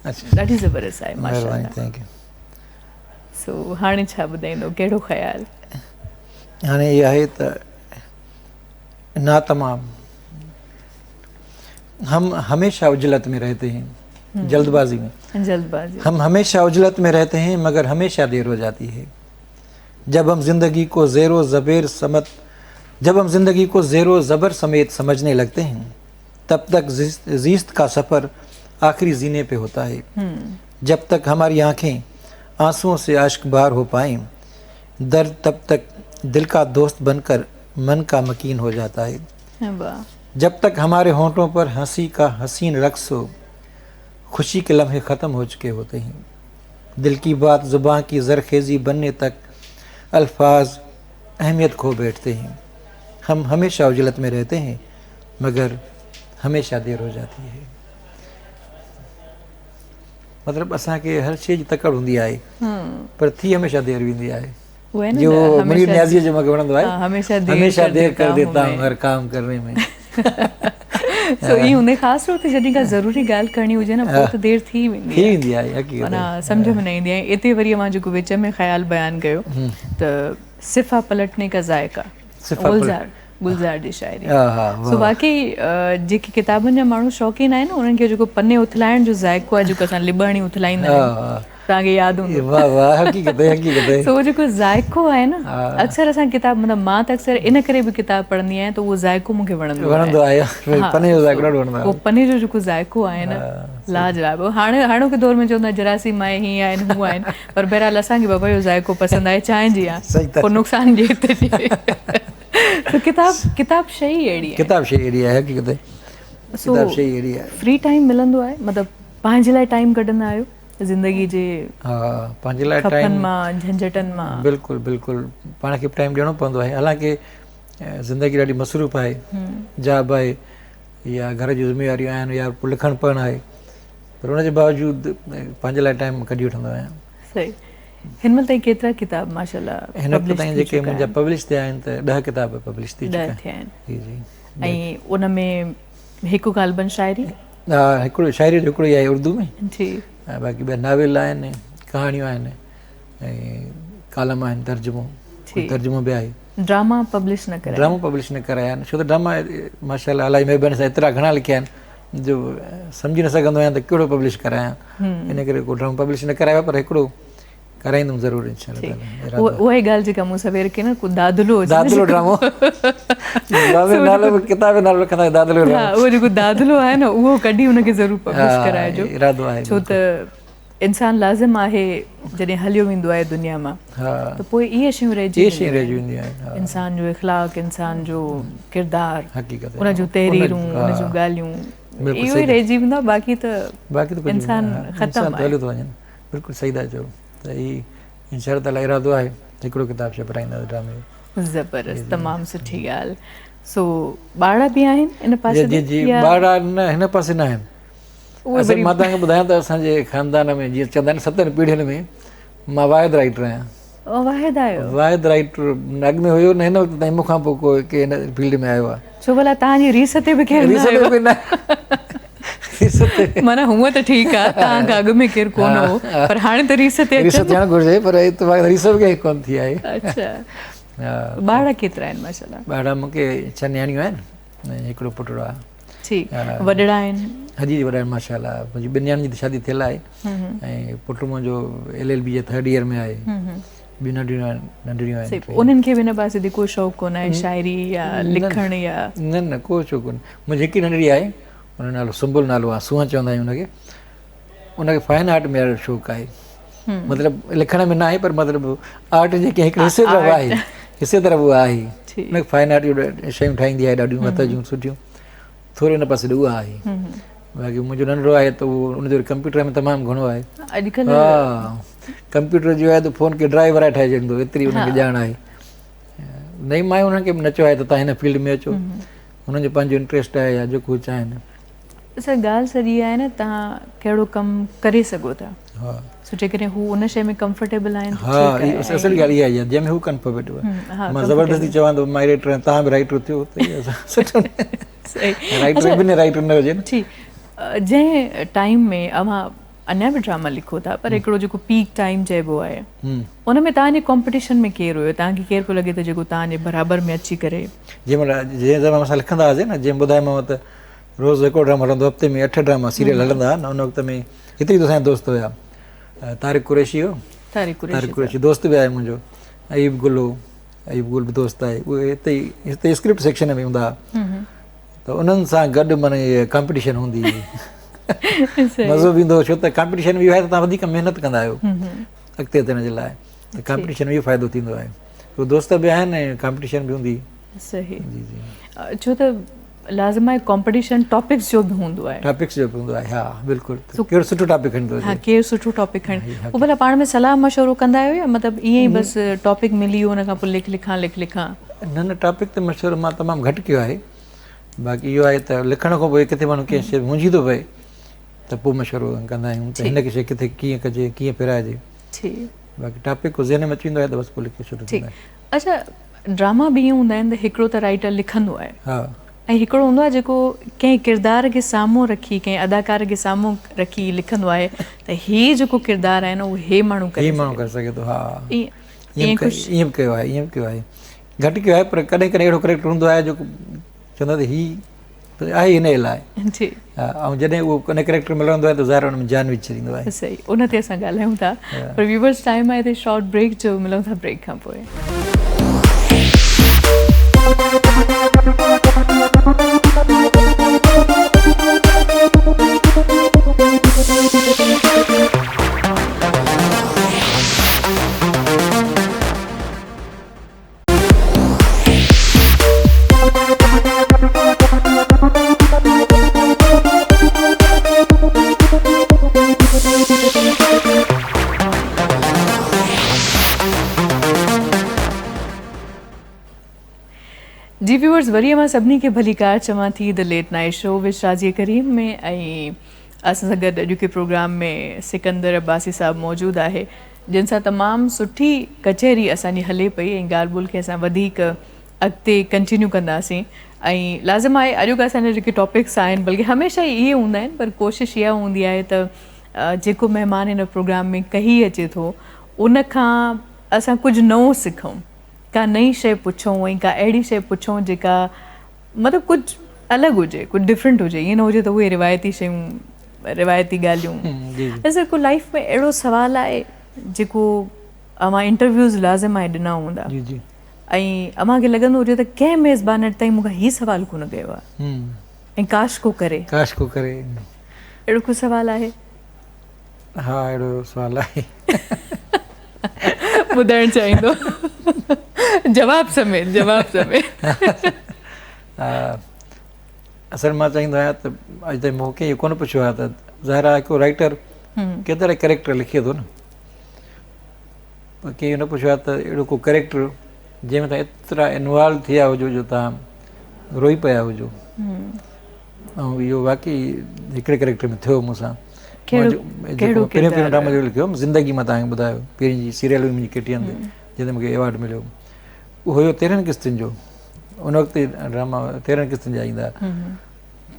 ڏاڍي زبردست آهي ماشاءالله. Thank you. سو هاڻي ڇا ٻڌائيندو ڪهڙو خيال؟ هاڻي اهو آهي ته ناتمام هم هميشه عجلت ۾ رهتي هين جلد بازي ۾ جلد بازي هم هميشه عجلت ۾ رهتي هين مگر هميشه دير هو جاتي هي جب هم زندگي کو زير و زبر سمت جب هم زندگي کو زير و زبر سميت سمجهني لگتي هين تب تڪ زيست کا سفر آخري زيني پي هوتا هي جب تڪ هماري آنکين آنسوئون سي اشڪ بار هو پائين درد تب تڪ دل کا دوست بن ڪر من کا مڪين هو جاتا هي جب تڪ هماري هونٽون پر هنسي کا حسين رقص هو خوشي ڪي لمحي ختم هو چڪي هوتي هين دل ڪي بات زبان ڪي زرخيزي بنني تڪ الفاظ اهميت کو بيٺتي هين هم هميشه عجلت ۾ رهتي هين مگر هميشه دير هو جاتي هي. مطلب اسان کي هر شيء جي تڪڙ هوندي آهي پر ٿي هميشه دير ويندي آهي. جو منير نيازيء جو مونکي وڻندو آهي هميشه دير ڪر ديتا هون هر ڪام ڪرني ۾. سو ائين هوندي خاص طور تي جڏهن ڪا ضروري ڳالهه ڪرڻي هجي نه پوء ته دير ٿي ويندي ٿي ويندي آهي حقيقت معنيٰ سمجهه ۾ نه ايندي آهي. اتي وري اوهان جيڪو وچ ۾ خيال بيان ڪيو ته صفا پلٽني ڪا ذائقه گلزار گلزار جي شاعري سو واقعي جيڪي ڪتابن جا ماڻهو شوقين آهن انهن کي جيڪو پني اٿلائڻ جو ذائقو آهي جيڪو اسان لٻ هڻي اٿلائيندا آهيون توهان کي ياد هوندو واه واه حقيقت آهي حقيقت آهي سو جيڪو ذائقو آهي نه اڪثر اسان ڪتاب مطلب مان ته اڪثر ان ڪري به ڪتاب پڙهندي آهيان ته اهو ذائقو مون کي وڻندو وڻندو آهي پني جو ذائقو ڏاڍو وڻندو آهي اهو پني جو جيڪو ذائقو آهي نه لاجواب هاڻي هاڻوڪي دور ۾ چوندا جراثيم آهي هي آهن هو آهن پر بهرحال اسان کي بابا اهو ذائقو پسند آهي چانهه جي آ پوء نقصان ڏئي ته ڏئي. سو ڪتاب ڪتاب شيء ئي اهڙي آهي. ڪتاب شيء اهڙي آهي حقيقت آهي. ڪتاب شيء ئي اهڙي آهي. فري ٽائيم ملندو آهي مطلب پنهنجي لاء ٽائيم ڪڍندا آهيو زندگي جي ها پنهنجي لاء ٽائيم خفن مان جهنجهٽن مان. بلڪل بلڪل پاڻ کي به ٽائيم ڏيڻو پوندو آهي حالانڪه زندگي ڏاڍي مصروف آهي جاب آهي يا گهر جون ذميواريون آهن يا لکڻ پڙهڻ آهي پر ان جي باوجود پنهنجي لاء ٽائيم ڪڍي وٺندو آهيان. صحيح هن مهل تائين ڪيترا ڪتاب ماشاءالله هن وقت تائين جيڪي منهنجا پبلش ٿيا آهن ته 10 ڪتاب پبلش ٿي چڪا آهن. 10 ٿيا آهن. جي جي. ۽ ان ۾ هڪ غالباً شاعري؟ ها هڪڙو شاعري جو هڪڙو ئي آهي اردو ۾. جي. ۽ باقي ٻيا ناول آهن ڪهاڻيون آهن ۽ ڪالم آهن ترجمو ترجمو به آهي. ڊراما پبلش نه ڪرايا؟ ڊرامو پبلش نه ڪرايا آهن ڇو ته ڊراما ماشاءالله الله جي مهرباني سان ايترا گهڻا لکيا آهن جو سمجهي نه سگهندو آهيان ته ڪهڙو پبلش ڪرايان ان ڪري ڪو ڊرامو پبلش نه ڪرايو پر هڪڙو ڪرائيندم ضرور انشاء الله تعالي اها ئي ڳالهه جيڪا مون سوير ڪئي نه ڪو دادلو هجي دادلو ڊرامو ڊرامي نالو به ڪتاب جو نالو رکندا دادلو ڊرامو ها اهو جيڪو دادلو آهي نه اهو ڪڍي ان کي ضرور پبلش ڪرائجو ارادو آهي ڇو ته انسان لازم آهي جڏهن هليو ويندو آهي دنيا مان ته پوء اهي شيون رهجي وينديون آهن انسان جو اخلاق انسان جو ڪردار ان جون تحريرون ان جون ڳالهيون اهو ئي رهجي ويندو آهي باقي ته انسان ختم آهي بلڪل صحيح ٿا چئو ته هي انشاء الله تعالي ارادو آهي هڪڙو ڪتاب ڇپرائينداسين ڊرامي جو زبردست تمام سٺي ڳالهه سو ٻارڙا به آهن ان پاسي جي جي ٻارڙا نه هن پاسي نه آهن اصل مان توهان کي ٻڌايان ته اسان جي خاندان ۾ جيئن چوندا آهن ستن پيڙهين ۾ مان واحد رائيٽر آهيان. واحد آهيو؟ واحد رائيٽر نه اڳ ۾ هيو نه هن وقت تائين مون کان پوء ڪو ڪي هن فيلڊ ۾ آيو آهي. ڇو ڀلا توهان جي ريس تي به ڪير نه آيو؟ ريس تي نه ريس تي معنيٰ هونء ته ٺيڪ آهي توهان کان اڳ ۾ ڪير ڪونه هو پر هاڻي ته ريس تي ريس ٿيڻ گهرجي پر اتفاق ريس به ڪنهن ڪونه ٿي آهي. اڇا ٻارڙا ڪيترا آهن ماشاءالله؟ ٻارڙا مون کي ڇهه نياڻيون آهن ۽ هڪڙو پٽڙو آهي. ٺيڪ وڏڙا آهن؟ ها جي جي وڏا آهن ماشاءالله منهنجي ٻن نياڻين جي ته شادي ٿيل آهي ۽ پٽ منهنجو ايل ايل بي جي ٿرڊ ايئر ۾ آهي ٻيون ننڍڙيون آهن ننڍڙيون آهن. انهن کي به ان پاسي تي ڪو شوق ڪونه آهي شاعري يا لکڻ يا؟ نه نه ڪو شوق ڪونه منهنجي هڪ ننڍڙي آهي ان جو نالو سنبل نالو آهي سونهن چوندا آهيون ان کي ان کي فائن آرٽ ۾ ڏاڍو شوق آهي مطلب لکڻ ۾ نه آهي پر مطلب آرٽ جي ڪنهن هڪڙي حصي طرف آهي حصي طرف اها آهي ان کي فائن آرٽ جون شيون ٺاهيندي آهي ڏاڍيون هٿ جون سٺيون ٿوري ان پاسي اها آهي باقي منهنجو ننڍڙو آهي ته اهو ان جو ڪمپيوٽر ۾ تمام گهڻو آهي اڄڪلهه ها ڪمپيوٽر جو آهي ته فون کي ڊرائيور ٺاهي ڇڏيندو ايتري ان کي ڄاڻ آهي نه مان انهن کي به نه چيو آهي ته تان هن فيلڊ ۾ اچو انهن جو پنهنجو انٽريسٽ آهي يا جيڪو چاهين سر ڳالهه سڄي آهي نه توهان ڪهڙو ڪم ڪري سگهو ٿا سو جيڪڏهن هو ان شيء ۾ ڪمفرٽيبل آهن ها اصل ڳالهه اها آهي جنهن ۾ هو ڪمفرٽيبل مان زبردستي چوان ته مان رائيٽر آهيان توهان به رائيٽر ٿيو ته سٺو رائيٽر به نه رائيٽر نه هجي ٺيڪ جنهن ٽائيم ۾ اوهان اڃا به ڊراما لکو ٿا پر هڪڙو جيڪو پيڪ ٽائيم چئبو آهي ان ۾ توهان جي ڪامپيٽيشن ۾ ڪير هيو؟ توهان کي ڪير پيو لڳي ته جيڪو توهان جي برابر ۾ اچي ڪري. جنهن مهل جنهن زماني ۾ اسان لکندا هئاسين نه جنهن ٻڌايومانو ته روز هڪڙو ڊرامو هلندو هفتي ۾ اٺ ڊراما سيريل هلندا هئا نه ان وقت ۾ هتي ئي اسان جا دوست هيا طارق قريشي هو طارق قريشي دوست به آهي منهنجو ايوب گل هو ايوب گل به دوست آهي اهي هتي ئي هتي اسڪرپٽ سيڪشن ۾ هوندا هئا ته انهن سان گڏ معنی ڪامپيٽيشن هوندي هئي مزو به ايندو هو ڇو ته ڪامپيٽيشن به اهو آهي ته توهان وڌيڪ محنت ڪندا آهيو اڳتي اچڻ جي لاء ته ڪامپيٽيشن ۾ اهو فائدو ٿيندو آهي تو دوست به آهن ۽ ڪامپيٽيشن به هوندي صحيح جي جي ڇو ته لازم آهي ڪامپيٽيشن ٽاپڪس جو به هوندو آهي ٽاپڪس جو به هوندو آهي ها بلڪل ڪير سٺو ٽاپڪ کڻي ٿو ها ڪير سٺو ٽاپڪ کڻي پوء ڀلا پاڻ ۾ صلاح مشورو ڪندا آهيو يا مطلب ائين ئي بس ٽاپڪ ملي ويو ان کان پوء لک لکان لک لکان نه نه ٽاپڪ تي مشورو مان تمام گهٽ ڪيو آهي باقي اهو آهي ته لکڻ کان پوء ڪٿي ماڻهو ڪنهن شيء منجهي ٿو پئي ته پوء مشورو ڪندا آهيون ته هن کي شيء ڪٿي ڪيئن ڪجي ڪيئن ڦيرائجي ٺيڪ باقي ٽاپڪ ڪو ذهن ۾ اچي ويندو آهي ته بس پوء لکي شروع ٿيندا آهي. اڇا ڊراما به ائين هوندا آهن ته هڪڙو ته رائيٽر لکندو آهي ها ۽ هڪڙو هوندو آهي جيڪو ڪنهن ڪردار کي سامهون رکي ڪنهن اداڪار کي سامهون رکي لکندو آهي ته هي جيڪو ڪردار آهي نه اهو هي ماڻهو ڪري هي ماڻهو ڪري سگهي ٿو ها ائين ائين به ڪيو آهي ائين به ڪيو آهي گهٽ ڪيو آهي پر ڪڏهن ڪڏهن اهڙو ڪريڪٽر هوندو آهي جيڪو چوندا ته هي آهي هن جي لاء جي ۽ جڏهن اهو ان ڪريڪٽر ملندو آهي ته ظاهر ان ۾ جان وجهي ڇڏيندو آهي صحيح ان تي اسان ڳالهايون ٿا پر ويورز ٽائيم آهي هتي شارٽ بريڪ جو ملون ٿا بريڪ کان پوء. جي ويورز وري اوهان سڀني کي ڀليڪار چوان ٿي the late night show with Shazia Karim ۾ ۽ اسان سان گڏ اڄوڪي پروگرام ۾ سڪندر عباسي صاحب موجود آهي جن سان تمام سٺي ڪچهري اسان جي هلي پئي ۽ ڳالهه ٻولهه کي اسان وڌيڪ اڳتي ڪنٽينيو ڪنداسين ۽ لازم آهي اڄوڪا اسان جا جيڪي ٽاپڪس آهن بلڪه هميشه ئي اهي هوندا آهن پر ڪوشش اها هوندي آهي ته جيڪو مهمان هن پروگرام ۾ ڪهي اچي ٿو ان کان اسان ڪجهه نئون سکون ڪا نئين شيء پڇون ۽ ڪا اهڙي شيء پڇون جيڪا مطلب ڪجهه الڳ هجي ڪجهه ڊفرنٽ هجي ائين نه هجي ته اهي روايتي شيون روايتي ڳالهيون اصل ڪو لائف ۾ اهڙو سوال آهي جيڪو اوهان انٽرويوز لازم آهي ڏنا هوندا جي جي ۽ اوهان کي لڳندو هجي ته ڪنهن ميزبان اڄ تائين مون کان هي سوال ڪونه ڪيو آهي ۽ ڪاش ڪو ڪري ڪاش ڪو ڪري اهڙو ڪو سوال آهي؟ ها اهڙو سوال آهي. ٻڌائڻ چاهيندو جواب سميت جواب سميت. اصل مان چاهيندو آهيان ته اڄ تائين مون کي اهو ڪونه پڇيو آهي ته ظاهر آهي هڪ رائيٽر ڪيترا ڪريڪٽر لکي ٿو نه پر ڪنهن اهو نه پڇيو آهي ته اهڙو ڪو ڪريڪٽر جنهن ۾ توهان ايترا انوالو ٿيا هجو جو توهان روئي پيا هجو ۽ اهو واقعي هڪڙي ڪريڪٽر ۾ ٿيو مون سان پهريون پهريون ڊرامو جيڪو لکيو زندگي مان توهان کي ٻڌايو پهرين جي سيريل هئي منهنجي ڪي ٽي اين تي جنهن تي مون کي ايوارڊ مليو اهو هيو تيرهن قسطن جو ان وقت ڊراما تيرهن قسطن جا ايندا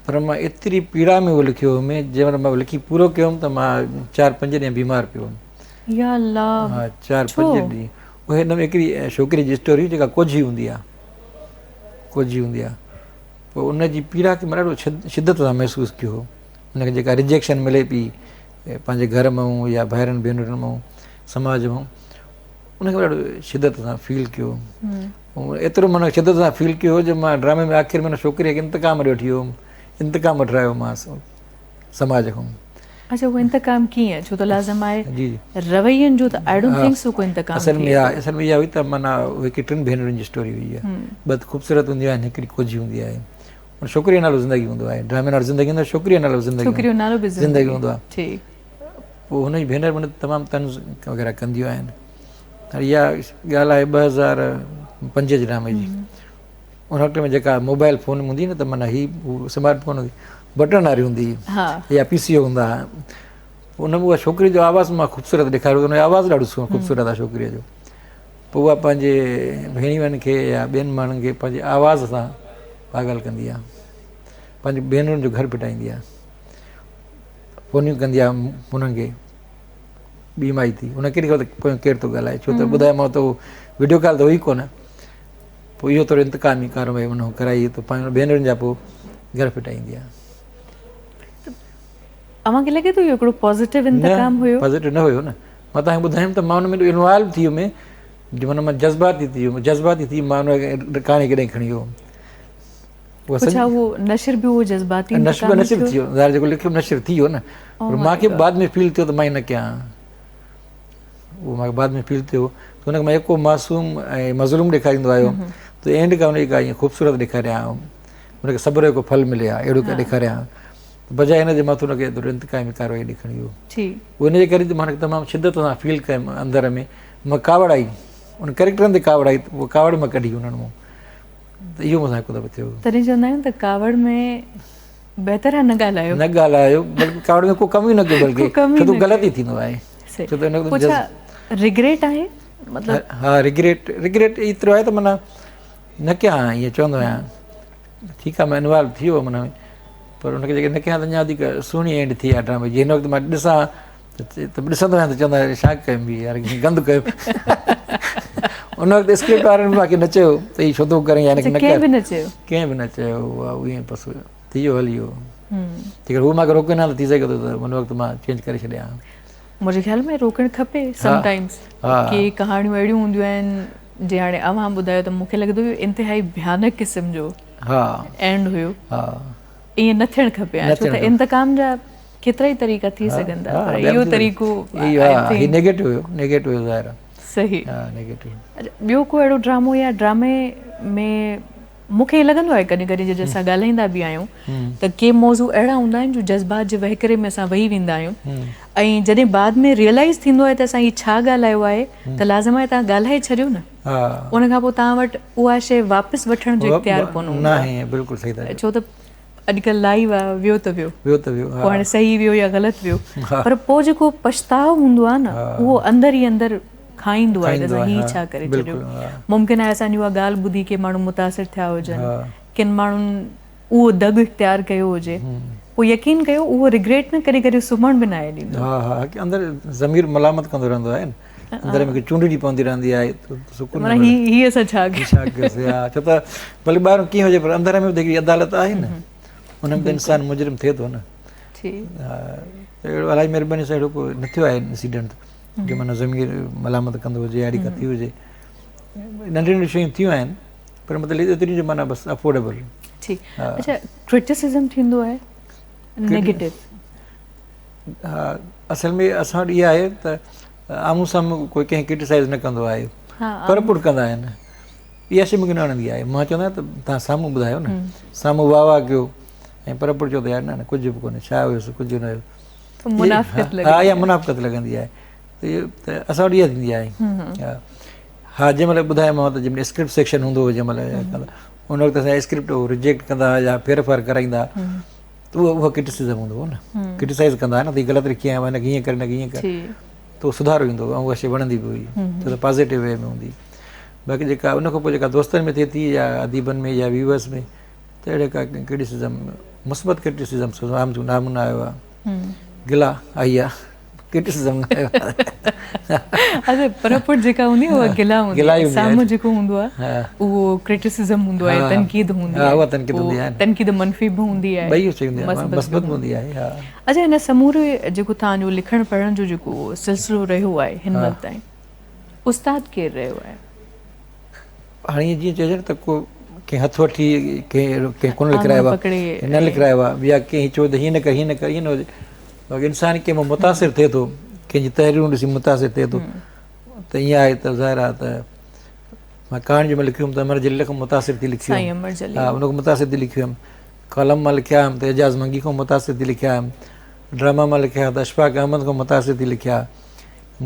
پر مان ايتري پيڙا ۾ اهو لکيو هيم جنهن مهل مان لکي پورو ڪيم ته مان چار پنج ڏينهن بيمار پيو هيم يا الله ها چار پنج ڏينهن اهي هن ۾ هڪڙي ڇوڪري جي اسٽوري جيڪا ڪوجهي هوندي آهي ڪوجهي هوندي آهي پوء ان جي پيڙا کي مان ڏاڍو شدت سان محسوس ڪيو هو ان کي جيڪا ريجيڪشن ملي پئي پنهنجي گهر مان يا ڀائرن ڀينرن مان سماج مان ان کي ڏاڍو شدت سان فيل ڪيو ايترو معنيٰ شدت سان فيل ڪيو جو مان ڊرامي ۾ آخر ۾ ڇوڪري کي انتقام ڏيو وٺي ويو هوم انتقام وٺرايو مانس سماج کان. اڇا اهو انتقام ڪيئن ڇو ته لازم آهي جي روين جو ته I don't think سو ڪو انتقام اصل ۾ اها اصل ۾ اها هئي ته معنيٰ هڪ ٽن ڀينرن جي اسٽوري هئي اها ٻه ته خوبصورت هونديون آهن هڪڙي ڪوجهي هوندي آهي ان ڇوڪري جو نالو زندگي هوندو آهي ڊرامي نالو زندگي هوندو آهي ڇوڪري جو نالو زندگي ڇوڪري جو نالو به زندگي هوندو آهي ٺيڪ پوء هن جي ڀينر من تمام طنز وغيره ڪنديون آهن اها ڳالهه آهي 2005 جي ڊرامي جي ان وقت ۾ جيڪا موبائل فون هوندي نه ته معنيٰ هي سمارٽ فون هوندي بٽڻ واري هوندي هئي يا پي سي او هوندا هئا ان ۾ اها ڇوڪري جو آواز مان خوبصورت ڏيکاريو ان جو آواز ڏاڍو سهڻو خوبصورت آهي ڇوڪريء جو پوء اها پنهنجي ڀيڻيون کي يا ٻين ماڻهن کي پنهنجي آواز سان پاڳل ڪندي آهي پنهنجي ڀينرن جو گهر ڦٽائيندي آهي. فونيون ڪندي آهي هنن کي ٻي مائي ٿي هن کي ڪهڙي خبر ته پويان ڪير ٿو ڳالهائي ڇو ته ٻڌايومانو ته وڊيو ڪال ته هئي ڪونه پوء اهو ٿورو انتقامي ڪارروائي هن ڪرائي ته پنهنجن ڀينرن جا پوء گهر ڦٽائيندي آهي. اوهان کي لڳي ٿو اهو هڪڙو پازيٽو انتقام هيو؟ پازيٽو نه هيو نه مان توهان کي ٻڌايم ته مان ان ۾ انوالو ٿي ويم جو معنيٰ مان جذباتي ٿي ويم جذباتي ٿي مان ان ڪهاڻي ڪڏهن کڻي ويو اڇا اهو نشر به اهو جذباتي نشر به نشر ٿي ويو ظاهر جيڪو لکيو نشر ٿي ويو نه پر مان کي بعد ۾ فيل ٿيو ته مان نه ڪيان اهو مان کي بعد ۾ فيل ٿيو ته ان کي مان يڪو معصوم ۽ مظلوم ڏيکاريندو آيو ته اينڊ کان ان جي ڪا ائين خوبصورت ڏيکاريان ان کي صبر جو ڪو ڦل ملي ها اهڙو ڪا ڏيکاريان بجاء هن جي مان ان کي انتقامي ڪارروائي ڏيکاري ويو اهو ان جي ڪري ته مان هن کي تمام شدت سان فيل ڪيم اندر ۾ مان ڪاوڙ آئي ان ڪريڪٽرن تي ڪاوڙ آئي اها ڪاوڙ مان ڪڍي انهن مون ته اهو مون سان هڪ دفعو ٿيو. تڏهن چوندا آهن ته ڪاوڙ ۾ بهتر آهي نه ڳالهايو. نه ڳالهايو بلڪه ڪاوڙ ۾ ڪو ڪم ئي نه ڪيو بلڪه ڇو ته غلط ئي ٿيندو آهي. ڇو ته ان پوء ڇا ريگريٽ آهي مطلب؟ ها ريگريٽ ريگريٽ ايترو آهي ته معنيٰ نه ڪيان ها ائين چوندو آهيان ٺيڪ آهي مان انوالو ٿي ويو هئم ان ۾ پر ان کي جيڪڏهن نه ڪيان ته اڃا وڌيڪ سهڻي اينڊ ٿئي ها ڊرامي جي هن وقت مان ڏسان ته ڏسندو آهيان ته چوندو آهيان ڇا ڪيم هي يار گند ڪيو ان وقت اسڪرپٽ وارن به مونکي نه چيو ته هي ڇو ٿو ڪرين يا هن کي نه ڪر ڪنهن به نه چيو ڪنهن به نه چيو اها ائين بس ٿي ويو هلي ويو جيڪر هو مونکي روڪين ها ته ٿي سگهي ٿو ته ان وقت مان چينج ڪري ڇڏيان ها منهنجي خيال ۾ روڪڻ کپي سم ٽائمز ڪي ڪهاڻيون اهڙيون هونديون آهن جي هاڻي اوهان ٻڌايو ته مونکي لڳي ٿو انتهائي ڀيانڪ قسم جو اينڊ هيو ائين نه ٿيڻ کپي ها ڇو ته انتقام جا ڪيترا ئي طريقا ٿي سگهن ٿا پر اهو طريقو هي نيگيٽو هيو نيگيٽو هيو ظاهر آهي صحيح ها نيگيٽو اچها ٻيو ڪو اهڙو ڊرامو يا ڊرامي ۾ مون کي لڳندو آهي ڪڏهن ڪڏهن جڏهن اسان ڳالهائيندا به آهيون ته ڪي موضوع اهڙا هوندا آهن جو جذبات جي وهڪري ۾ اسان وهي ويندا آهيون ۽ جڏهن بعد ۾ ريئلائز ٿيندو آهي ته اسان هي ڇا ڳالهايو آهي ته لازم آهي تان ڳالهائي ڇڏيو نه ان کان پوء توهان وٽ اها شيء واپس وٺڻ جو اختيار ڪونه هوندو آهي بلڪل صحيح ٿا ڇو ته اڄڪلهه لائيو آ ويو ته ويو ويو ته ويو پوء هاڻي صحيح ويو يا غلط ويو پر پوء جيڪو پڇتاء هوندو آ نه اهو اندر ئي اندر کائيندو آهي ته اسان هي ڇا ڪري ڇڏيو ممڪن آهي اسان جي اها ڳالهه ٻڌي ڪي ماڻهو متاثر ٿيا هجن ڪن ماڻهن اهو دڳ اختيار ڪيو هجي پوء يقين ڪيو اهو ريگريٽ نه ڪڏهن ڪڏهن سمهڻ به ناهي ڏيندو ها ها اندر ضمير ملامت ڪندو رهندو آهي نه اندر ۾ چونڊجي پوندي رهندي آهي ته سڪون نه هي هي اسان ڇا ڪيو ڇا ڪيوسي ها ڇو ته ڀلي ٻاهرون ڪيئن هجي پر اندر ۾ به هڪڙي عدالت آهي نه ان ۾ ته انسان مجرم ٿئي ٿو نه ٺيڪ ها اهڙو الائي مهرباني سان اهڙو ڪو نه ٿيو آهي انسيڊنٽ جو معنيٰ ضمير ملامت ڪندو هجي اهڙي ڪا ٿي هجي ننڍيون ننڍيون شيون ٿيون آهن پر مطلب ايتريون جو معنيٰ بس افورڊيبل ٺيڪ اچھا ڪرٽيسزم ٿيندو آهي نيگيٽو ها اصل ۾ اسان وٽ اها آهي ته آمهون سامهون ڪوئي ڪنهن ڪرٽيسائز نه ڪندو آهي پر پٽ ڪندا آهن اها شي مونکي نه وڻندي آهي مان چوندو آهيان ته تان سامهون ٻڌايو نه سامهون واهه واهه ڪيو ۽ پر پٽ چئو ته يار نه نه ڪجهه به ڪونهي ڇا هيس ڪجهه نه هيو منافقت لڳندي ها اها منافقت لڳندي آهي ته اسان وٽ اها ٿيندي آهي ها جنهن مهل ٻڌايومانو ته جنهن مهل اسڪرپٽ سيڪشن هوندو هو جنهن مهل ان وقت اسان اسڪرپٽ رجيڪٽ ڪندا هئا يا ڦير ڦار ڪرائيندا ته اهو اهو ڪرٽيسزم هوندو هو نه ڪرٽيسائز ڪندا هئا نه ته هي غلط لکي آيو آهي هن کي هيئن ڪر هن کي هيئن ڪر ته سڌارو ايندو هو ۽ اها شي وڻندي به هئي ڇو ته پازيٽو وي ۾ هوندي باقي جيڪا ان کان پوء جيڪا دوستن ۾ ٿئي ٿي يا اديبن ۾ يا ويورس ۾ ته اهڙي ڪا ڪرٽيسزم مثبت ڪرٽيسزم عام نام نه آيو آهي گلا آئي آهي ڪرٽيسزم نه آيو آهي. اچا پر پٽ جيڪا هوندي اها گلا هوندي آهي سامهون جيڪو هوندو آهي اهو ڪرٽيسزم هوندو آهي تنقيد هوندي آهي اها تنقيد هوندي آهي تنقيد منفي به هوندي آهي ٻئي شيون هوندي آهي مثبت به هوندي آهي ها اچا هن سموري جيڪو توهان جو لکڻ پڙهڻ جو جيڪو سلسلو رهيو آهي هن مهل تائين استاد ڪير رهيو آهي؟ هاڻي ائين جيئن چئجي نه ته ڪو ڪنهن هٿ وٺي ڪنهن اهڙو ڪنهن ڪونه لکرايو آهي نه لکرايو آهي يا ڪنهن چيو ته هيئن نه ڪر هيئن نه ڪر ائين نه هجي باقي انسان ڪنهن مان متاثر ٿئي ٿو ڪنهن جي تحريرون ڏسي متاثر ٿئي ٿو ته ائين آهي ته ظاهر آهي ته مان ڪهاڻي جو لکيو هيم ته امر جليل کان متاثر ٿي لکيو هيم ها ان کان متاثر ٿي لکيو هيم ڪالم مان لکيا هيم ته اعجاز منگي کان متاثر ٿي لکيا هيم ڊراما مان لکيا ته اشفاق احمد کان متاثر ٿي لکيا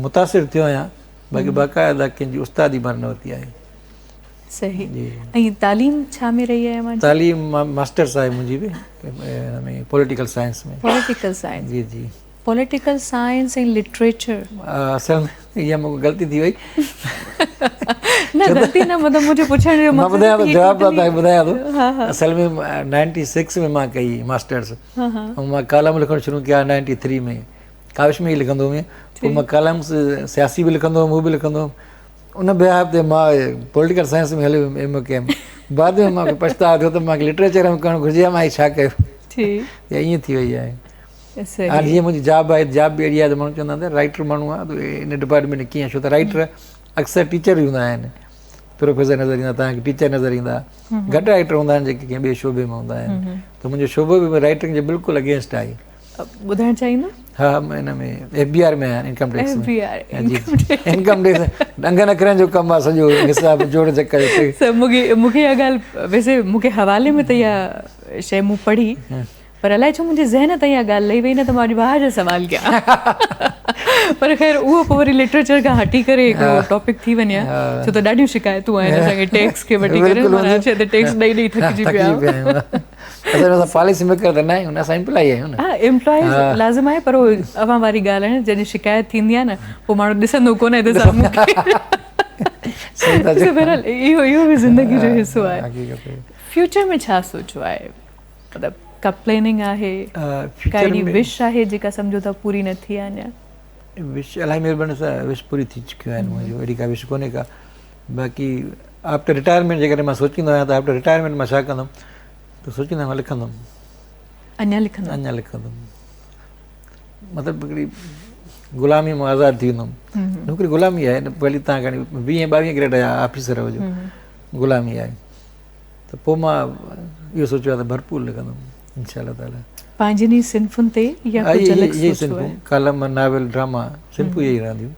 متاثر ٿيو آهيان باقي باقاعده ڪنهن جي استادي مان نه ورتي آهي. صحيح ۽ تعليم ڇا ۾ رهي آهي اوهان جي؟ تعليم ماسٽرس آهي منهنجي به ان ۾ پوليٽيڪل سائنس ۾. پوليٽيڪل سائنس جي جي. پوليٽيڪل سائنس ۽ لٽريچر اصل ۾ اها مون کان غلطي ٿي وئي. نه غلطي نه مطلب منهنجو پڇڻ جو مقصد مان ٻڌايان ٿو جواب ته توهان کي ٻڌايان ٿو اصل ۾ 96 ۾ مان ڪئي ماسٽرس ۽ مان ڪالم لکڻ شروع ڪيا 93 ۾ ڪاوش ۾ ئي لکندو هئم پوء مان ڪالمس سياسي به لکندو هئم هو به لکندو هئم ان بيهاف تي مان پوليٽيڪل سائنس ۾ هليو ويم ايم اي ڪيم بعد ۾ مونکي پڇتاء ٿيو ته مونکي لٽريچر ۾ ڪرڻ گهرجي ها مان هي ڇا ڪيو ائين ٿي وئي آهي هاڻي جيئن منهنجي جاب آهي جاب به اهڙي آهي ته ماڻهو چوندا آهن ته رائيٽر ماڻهو آهي ته ان ڊپارٽمينٽ ۾ ڪيئن ڇو ته رائيٽر اڪثر ٽيچر ئي هوندا آهن پروفيسر نظر ايندا توهان کي ٽيچر نظر ايندا گهٽ رائيٽر هوندا آهن جيڪي ڪنهن ٻئي شعبي ۾ هوندا آهن ته منهنجو شعبو به رائيٽنگ جي بلڪل اگينسٽ آهي. ٻڌائڻ چاهيندو؟ ها مان ان ۾ ايف بي آر ۾ آهيان انڪم ٽيڪس ۾ جي انڪم ٽيڪس انگن اکرن جو ڪم آهي سڄو حساب جوڙ جڪ جو. سر مونکي مونکي اها ڳالهه ويسي مونکي حوالي ۾ ته اها شيء مون پڙهي پر الائي ڇو منهنجي ذهن تائين اها ڳالهه لهي وئي نه ته مان اڄ واهه جا سوال ڪيان پر خير اهو پوء وري لٽريچر کان هٽي ڪري هڪڙو ٽاپڪ ٿي وڃي ها ڇو ته ڏاڍيون شڪايتون آهن اسان کي ٽيڪس کي وٺي ڪري معنيٰ ڇا ته ٽيڪس ڏئي ڏئي ٿڪجي پيا آهيون. اصل ۾ اسان پاليسي ميڪر ته نه آهيون نه اسان امپلائي آهيون نه. ها امپلائي لازم آهي پر اهو اوهان واري ڳالهه آهي نه جڏهن شڪايت ٿيندي آهي نه پوء ماڻهو ڏسندو ڪونهي ته سامهون ڪير آهي. بهرحال اهو اهو به زندگي جو حصو آهي. فيوچر ۾ ڇا سوچيو آهي؟ مطلب ڪا پلاننگ آهي ڪا اهڙي وش آهي جيڪا سمجهو ٿا پوري نه ٿي آهي اڃا؟ وش الاهي مهرباني سان وش پوري ٿي چڪيون آهن منهنجون اهڙي ڪا وش ڪونهي ڪا باقي آفٽر رٽائرمينٽ جيڪڏهن مان سوچيندو آهيان ته آفٽر رٽائرمينٽ مان ڇا ڪندم ته سوچيندو آهيان لکندم اڃا لکندم اڃا لکندم مطلب هڪڙي غلامي مان آزاد ٿي ويندم نوڪري غلامي آهي ڀلي تان کڻي ويهين ٻاويهين گريڊ جا آفيسر هجو غلامي آهي ته پوء مان اهو سوچيو آهي ته ڀرپور لکندم انشاء الله تعالي. پنهنجن ئي صنفن تي يا ڪجهه الڳ سوچيو آهي؟ صنفون ڪالم، ناول، ڊراما صنفون اهي ئي رهنديون.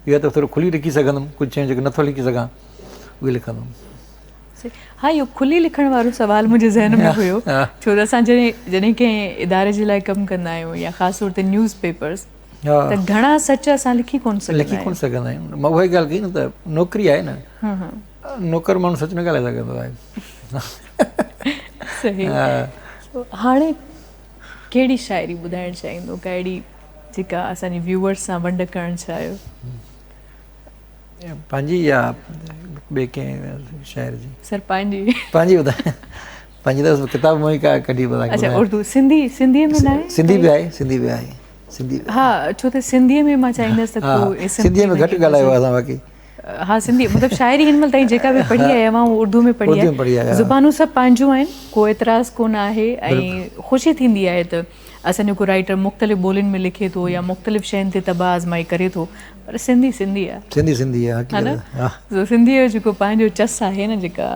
اها ته ٿورو کلي لکي سگهندم، ڪجهه شيون جيڪي نٿو لکي سگهان اهي لکندم. ها اهو کلي لکڻ وارو سوال منهنجي ذهن ۾ هيو ڇو ته اسان جڏهن جڏهن ڪنهن اداري جي لاء ڪم ڪندا آهيون يا خاص طور تي نيوز پيپرز ته گهڻا سچ اسان لکي ڪونه سگهندا آهيون. لکي ڪونه سگهندا آهيون. مان اها ئي ڳالهه ڪئي نه ته نوڪري آهي نه. نوڪر ماڻهو سچ نه ڳالهائي سگهندو آهي. صحيح هاڻي ڪهڙي شاعري ٻڌائڻ چاهيندو ڪا اهڙي جيڪا اسان جي ويوئرس سان ونڊ ڪرڻ چاهيو؟ پنهنجي يا ٻئي ڪنهن شاعر جي؟ سر پنهنجي. پنهنجي ٻڌايان پنهنجي ته ڪتاب مون ئي ڪڍي ٻڌايان. اڇا اردو سنڌي سنڌي ۾ ناهي؟ سنڌي به آهي سنڌي به آهي سنڌي ها ڇو ته سنڌي ۾ مان چاهيندس ته ڪو سنڌي ۾ گهٽ ڳالهايو آهي اسان باقي ها سنڌي مطلب شاعري هن مهل تائين جيڪا به پڙهي آهي اوهان اهو اردو ۾ پڙهي آهي زبانون سڀ پنهنجون آهن ڪو اعتراض ڪونه آهي ۽ خوشي ٿيندي آهي ته اسان جو ڪو رائيٽر مختلف ٻولين ۾ لکي ٿو يا مختلف شين تي طبع آزمائي ڪري ٿو پر سنڌي سنڌي آهي سنڌي سنڌي آهي حقيقت آهي سنڌي جو جيڪو پنهنجو چس آهي نه جيڪا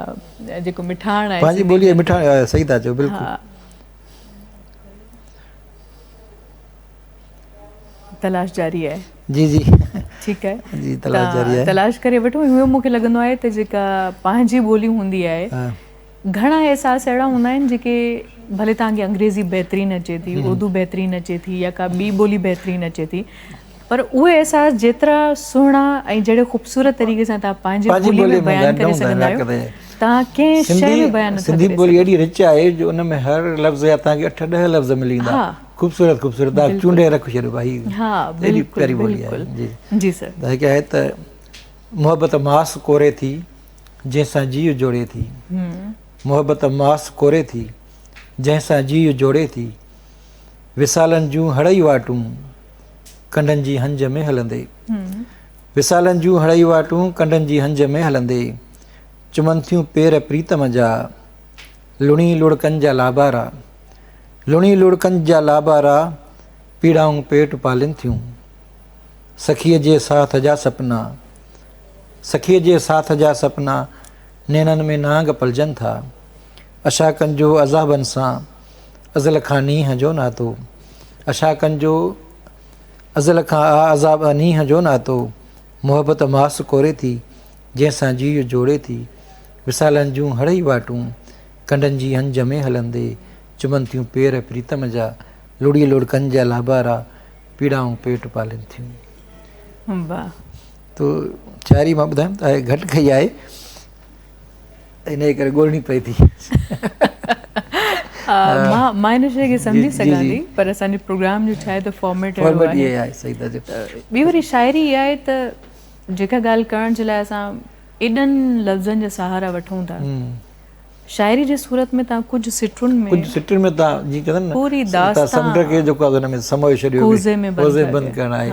جيڪو مٺاڻ آهي پنهنجي ٻولي مٺاڻ صحيح ٿا چئو بلڪل تلاش جاري آهي. جي جي ٺيڪ آهي جي تلاش جاري آهي تلاش ڪري وٺو اهو مون کي لڳندو آهي ته جيڪا پنهنجي ٻولي هوندي آهي گهڻا احساس اهڙا هوندا آهن جيڪي ڀلي توهان کي انگريزي بهترين اچي ٿي اردو بهترين اچي ٿي يا ڪا ٻي ٻولي بهترين اچي ٿي پر اهي احساس جيترا سهڻا ۽ جهڙي خوبصورت طريقي سان توهان پنهنجي ٻولي ۾ بيان ڪري سگهندا آهيو توهان ڪنهن شيء ۾ بيان نٿا سنڌي ٻولي اهڙي رچ آهي جو ان ۾ هر لفظ جا توهان کي 8 10 لفظ ملي ويندا خوبصورت خوبصورت توهان چونڊي رک ڇڏيو ڀائي ها ايڏي پياري ٻولي آهي جي جي سر ته هڪ آهي ته محبت ماس ڪوري ٿي جنهن سان جيء جوڙي ٿي محبت ماس ڪوري ٿي جنهن سان جيء جوڙي ٿي وصالن جون هڙئي واٽون ڪنڊن جي هنج ۾ هلندي وصالن جون هڙئي واٽون ڪنڊن جي هنج ۾ هلندي چمن ٿيون پير پريتم جا لڻي لڙڪن جا لابارا لڻي لڙڪن جا لابارا پيڙائون پيٽ پالين ٿيون سکيء جي ساٿ جا سپنا سکيء جي ساٿ جا سپنا نيڻن ۾ نانگ پلجن ٿا اشاڪن جو عذابن سان ازل کان نينهن جو ناتو اشاڪن جو ازل کان آ عذاب نينهن جو ناتو محبت ماس ڪوري ٿي جنهن سان جيء جوڙي ٿي وصالن جون هڙئي واٽون ڪنڊن جي هنج ۾ هلندي چمن ٿيون پير پريتم جا لڙي لڙڪن جا لابارا پيڙائون پيٽ پالين ٿيون. واھ. تو شاعري مان ٻڌايم ته گهٽ ڪئي آهي انهيء ڪري ڳولڻي پئي ٿي. مان مان ان شيء کي سمجهي سگهان ٿي پر اسان جي پروگرام جو ڇا آهي ته فارميٽ اهڙو آهي. صحيح ٿا چئو. ٻي وري شاعري اها آهي ته جيڪا ڳالهه ڪرڻ جي لاء اسان ايڏن لفظن جا سهارا وٺون ٿا. شاعري جي صورت ۾ توهان ڪجهه سٽن ۾. ڪجهه سٽن ۾ توهان جيئن چوندا آهن نه. پوري داستان. سمنڊ کي جيڪو آهي ان ۾ سموئي ڇڏيو. ڪوزي ۾ بند. ڪوزي ۾ بند ڪرڻ آهي.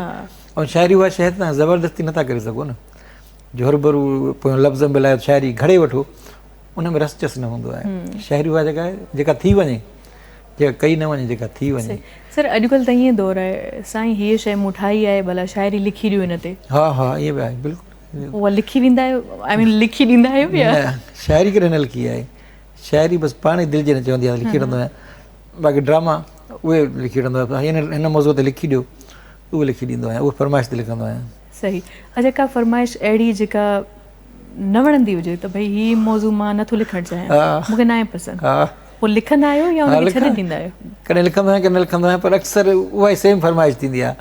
۽ شاعري اها شيء توهان زبردستي نٿا ڪري سگهو نه. جو هربرو پويان لفظ ملائي شاعري گهڙي وٺو ان ۾ رس چس نه هوندو آهي. شاعري اها جيڪا آهي جيڪا ٿي وڃي جيڪا ڪئي نه وڃي جيڪا ٿي وڃي. سر اڄڪلهه ته ائين دور آهي سائين هيء شيء مون ٺاهي آهي ڀلا شاعري لکي ڏيو ان تي. ها ها ائين به آهي بلڪل. اها لکي ويندا آهيو آئي مين لکي ڏيندا آهيو يا؟ نه شاعري ڪڏهن نه لکي آهي شاعري بس پاڻ ئي دل جي نه چوندي آهي لکي وٺندو آهيان باقي ڊراما اهي لکي وٺندو آهيان هن هن موضوع تي لکي ڏيو اهي لکي ڏيندو آهيان اهي فرمائش تي لکندو آهيان. صحيح اڇا ڪا فرمائش اهڙي جيڪا نه وڻندي هجي ته ڀئي هي موضوع مان نٿو لکڻ چاهيان مون کي ناهي پسند پوء لکندا آهيو يا ان کي ڇڏي ڏيندا آهيو؟ ڪڏهن لکندو آهيان ڪڏهن نه لکندو آهيان پر اڪثر اها ئي سيم فرمائش ٿيندي آهي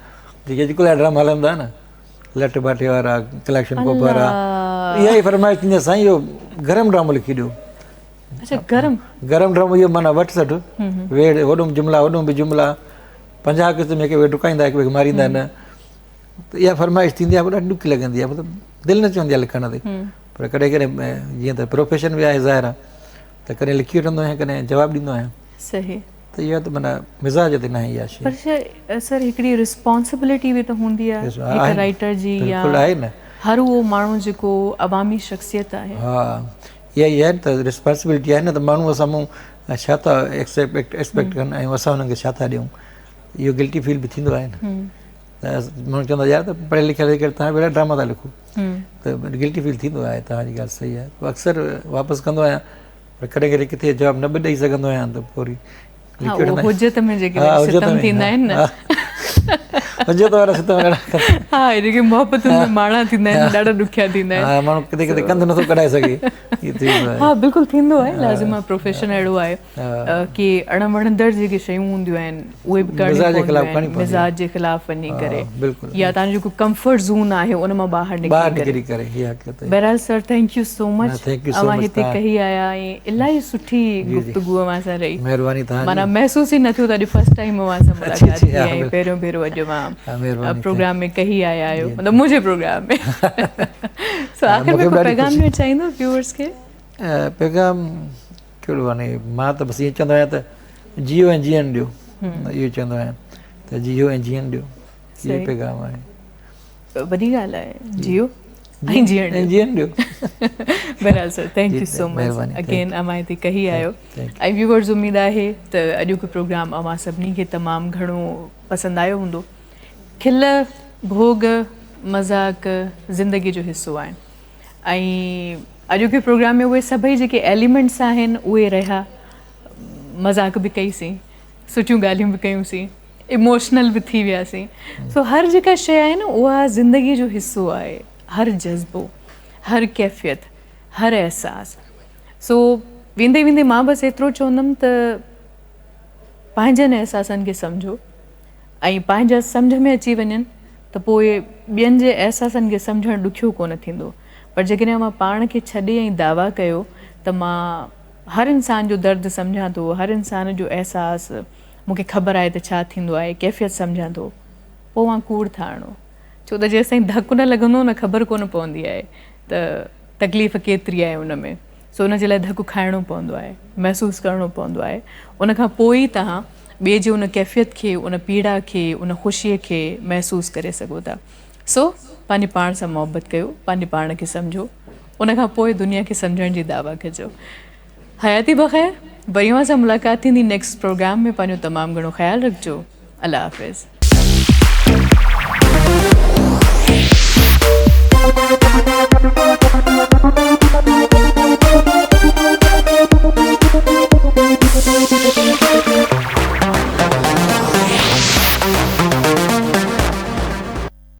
جيڪي اڄڪلهه جا ڊراما هلن ٿا نه لٽ باٽي وارا ڪليڪشن ڪوپ وارا اها ئي فرمائش ٿيندي آهي سائين اهو گرم ڊرامو لکي ڏيو. اڇا گرم گرم ڊرامو اهو معنيٰ وٺ سٺ ويڙ هوڏو به جملا هوڏو به جملا 50 قسم هڪ ٻئي ڊڪائيندا هڪ ٻئي کي ماريندا نه ته اها فرمائش ٿيندي آهي ڏاڍي ڏکي لڳندي آهي مطلب دل نه چوندي آهي لکڻ تي پر ڪڏهن ڪڏهن جيئن ته پروفيشن به آهي ظاهر آهي ته ڪڏهن لکي وٺندو آهيان ڪڏهن جواب ڏيندو آهيان. صحيح. ته اها ته معنيٰ مزاج تي ناهي اها شيء. پر سر هڪڙي رسپانسبلٽي به ته هوندي آهي هڪ رائيٽر جي يا هر اهو ماڻهو جيڪو عوامي شخصيت آهي. ها اها ئي آهي ته رسپانسبلٽي آهي نه ته ماڻهو اسان مون ڇا ٿا ايڪسپيڪٽ ڪن ۽ اسان انهن کي ڇا ٿا ڏيون اهو گلٽي فيل به ٿيندو آهي نه ته ماڻهو چوندا يار ته پڙهيل لکيل ٿي ڪري توهان به اهڙا ڊراما ٿا لکو ته گلٽي فيل ٿيندو آهي توهان جي ڳالهه صحيح آهي اڪثر واپس ڪندو آهيان پر ڪڏهن ڪڏهن ڪٿي جواب نه به ڏئي سگهندو آهيان ته پوء وري لکي وٺندا آهيون. حجت ۾ جيڪي ستم ٿيندا آهن نه حجت وارا ستم اهڙا ها جيڪي محبتن ۾ ماڻا ٿيندا آهن ڏاڍا ڏکيا ٿيندا آهن. ها ماڻهو ڪٿي ڪٿي ڪنڌ نٿو ڪڍائي سگهي. ها بلڪل ٿيندو آهي لازم آهي پروفيشن اهڙو آهي ڪي اڻ وڻندڙ جيڪي شيون هونديون آهن اهي به ڪرڻيون پونديون آهن مزاج جي خلاف وڃي ڪري يا توهان جو جيڪو ڪمفرٽ زون آهي ان مان ٻاهر نڪري ڪري. بهرحال سر thank you سو مچ اوهان هتي ڪهي آيا ۽ الاهي سٺي گفتگو اوهان سان رهي مهرباني توهان جي معنيٰ محسوس ئي نه ٿيو ته اڄ فرسٽ ٽائيم اوهان سان ملاقات ٿي ۽ پهريون ڀيرو اڄ اوهان پروگرام ۾ ڪهي آيا آهيو مطلب منهنجي پروگرام ۾ سو آخر ۾ ڪو پيغام ڏيڻ چاهيندو ويوئرس کي؟ پيغام ڪهڙو هاڻي مان ته بس ائين چوندو آهيان ته جيئو ۽ جيئڻ ڏيو اهو چوندو آهيان ته جيئو ۽ جيئڻ ڏيو اهو پيغام آهي. وڏي ڳالهه آهي جيئو ۽ جيئڻ ڏيو. جيئڻ ڏيو. بهرحال sir thank you so much again اوهان هتي ڪهي آيو ۽ ويوئرز اميد آهي ته اڄوڪو پروگرام اوهان سڀني کي تمام گهڻو پسند آيو هوندو. کل ڀوڳ مذاق زندگي جو حصو آهن ۽ اڄوڪي پروگرام ۾ اهي سڀئي جيڪي ايليمينٽس آهن اهي رهيا مذاق به ڪئي سين سٺيون ڳالهيون به ڪيون سين اموشنل به ٿي وياسين سو هر جيڪا شيء آهي نه اها زندگي جو حصو آهي هر جذبو هر ڪيفيت هر احساس سو ويندي ويندي مان بس ايترو چوندم ته پنهنجن احساسن کي سمجهو ۽ پنهنجا سمجهه ۾ اچي وڃن ته پوء ٻين جي احساسن کي سمجهڻ ڏکيو ڪونه ٿيندو پر جيڪڏهن اوهان پاڻ کي ڇڏي ۽ دعويٰ ڪيو ته مان هر انسان جو درد سمجهان ٿو هر انسان جو احساس مون کي خبر آهي ته ڇا ٿيندو آهي، ڪيفيت سمجهان ٿو، پوء اوهان ڪوڙ ٿا هڻو. ڇو ته جيستائين ڌڪ نه لڳندو نه خبر ڪونه پوندي آهي ته تڪليف ڪيتري آهي ان ۾. سو ان جي لاء ڌڪ کائڻو پوندو آهي، محسوس ڪرڻو پوندو آهي. ان کان پوء ئي توهان ٻئي جي ان ڪيفيت کي، ان پيڙا کي، ان خوشيء کي محسوس ڪري سگهو ٿا. سو پنهنجي پاڻ سان محبت ڪيو، پنهنجي پاڻ کي سمجهو، ان کان پوء دنيا کي سمجهڻ جي دعويٰ ڪجو. حياتي بخير وري اوهان سان ملاقات ٿيندي نيڪسٽ پروگرام ۾ پنهنجو تمام گهڻو خيال رکجو الله حافظ.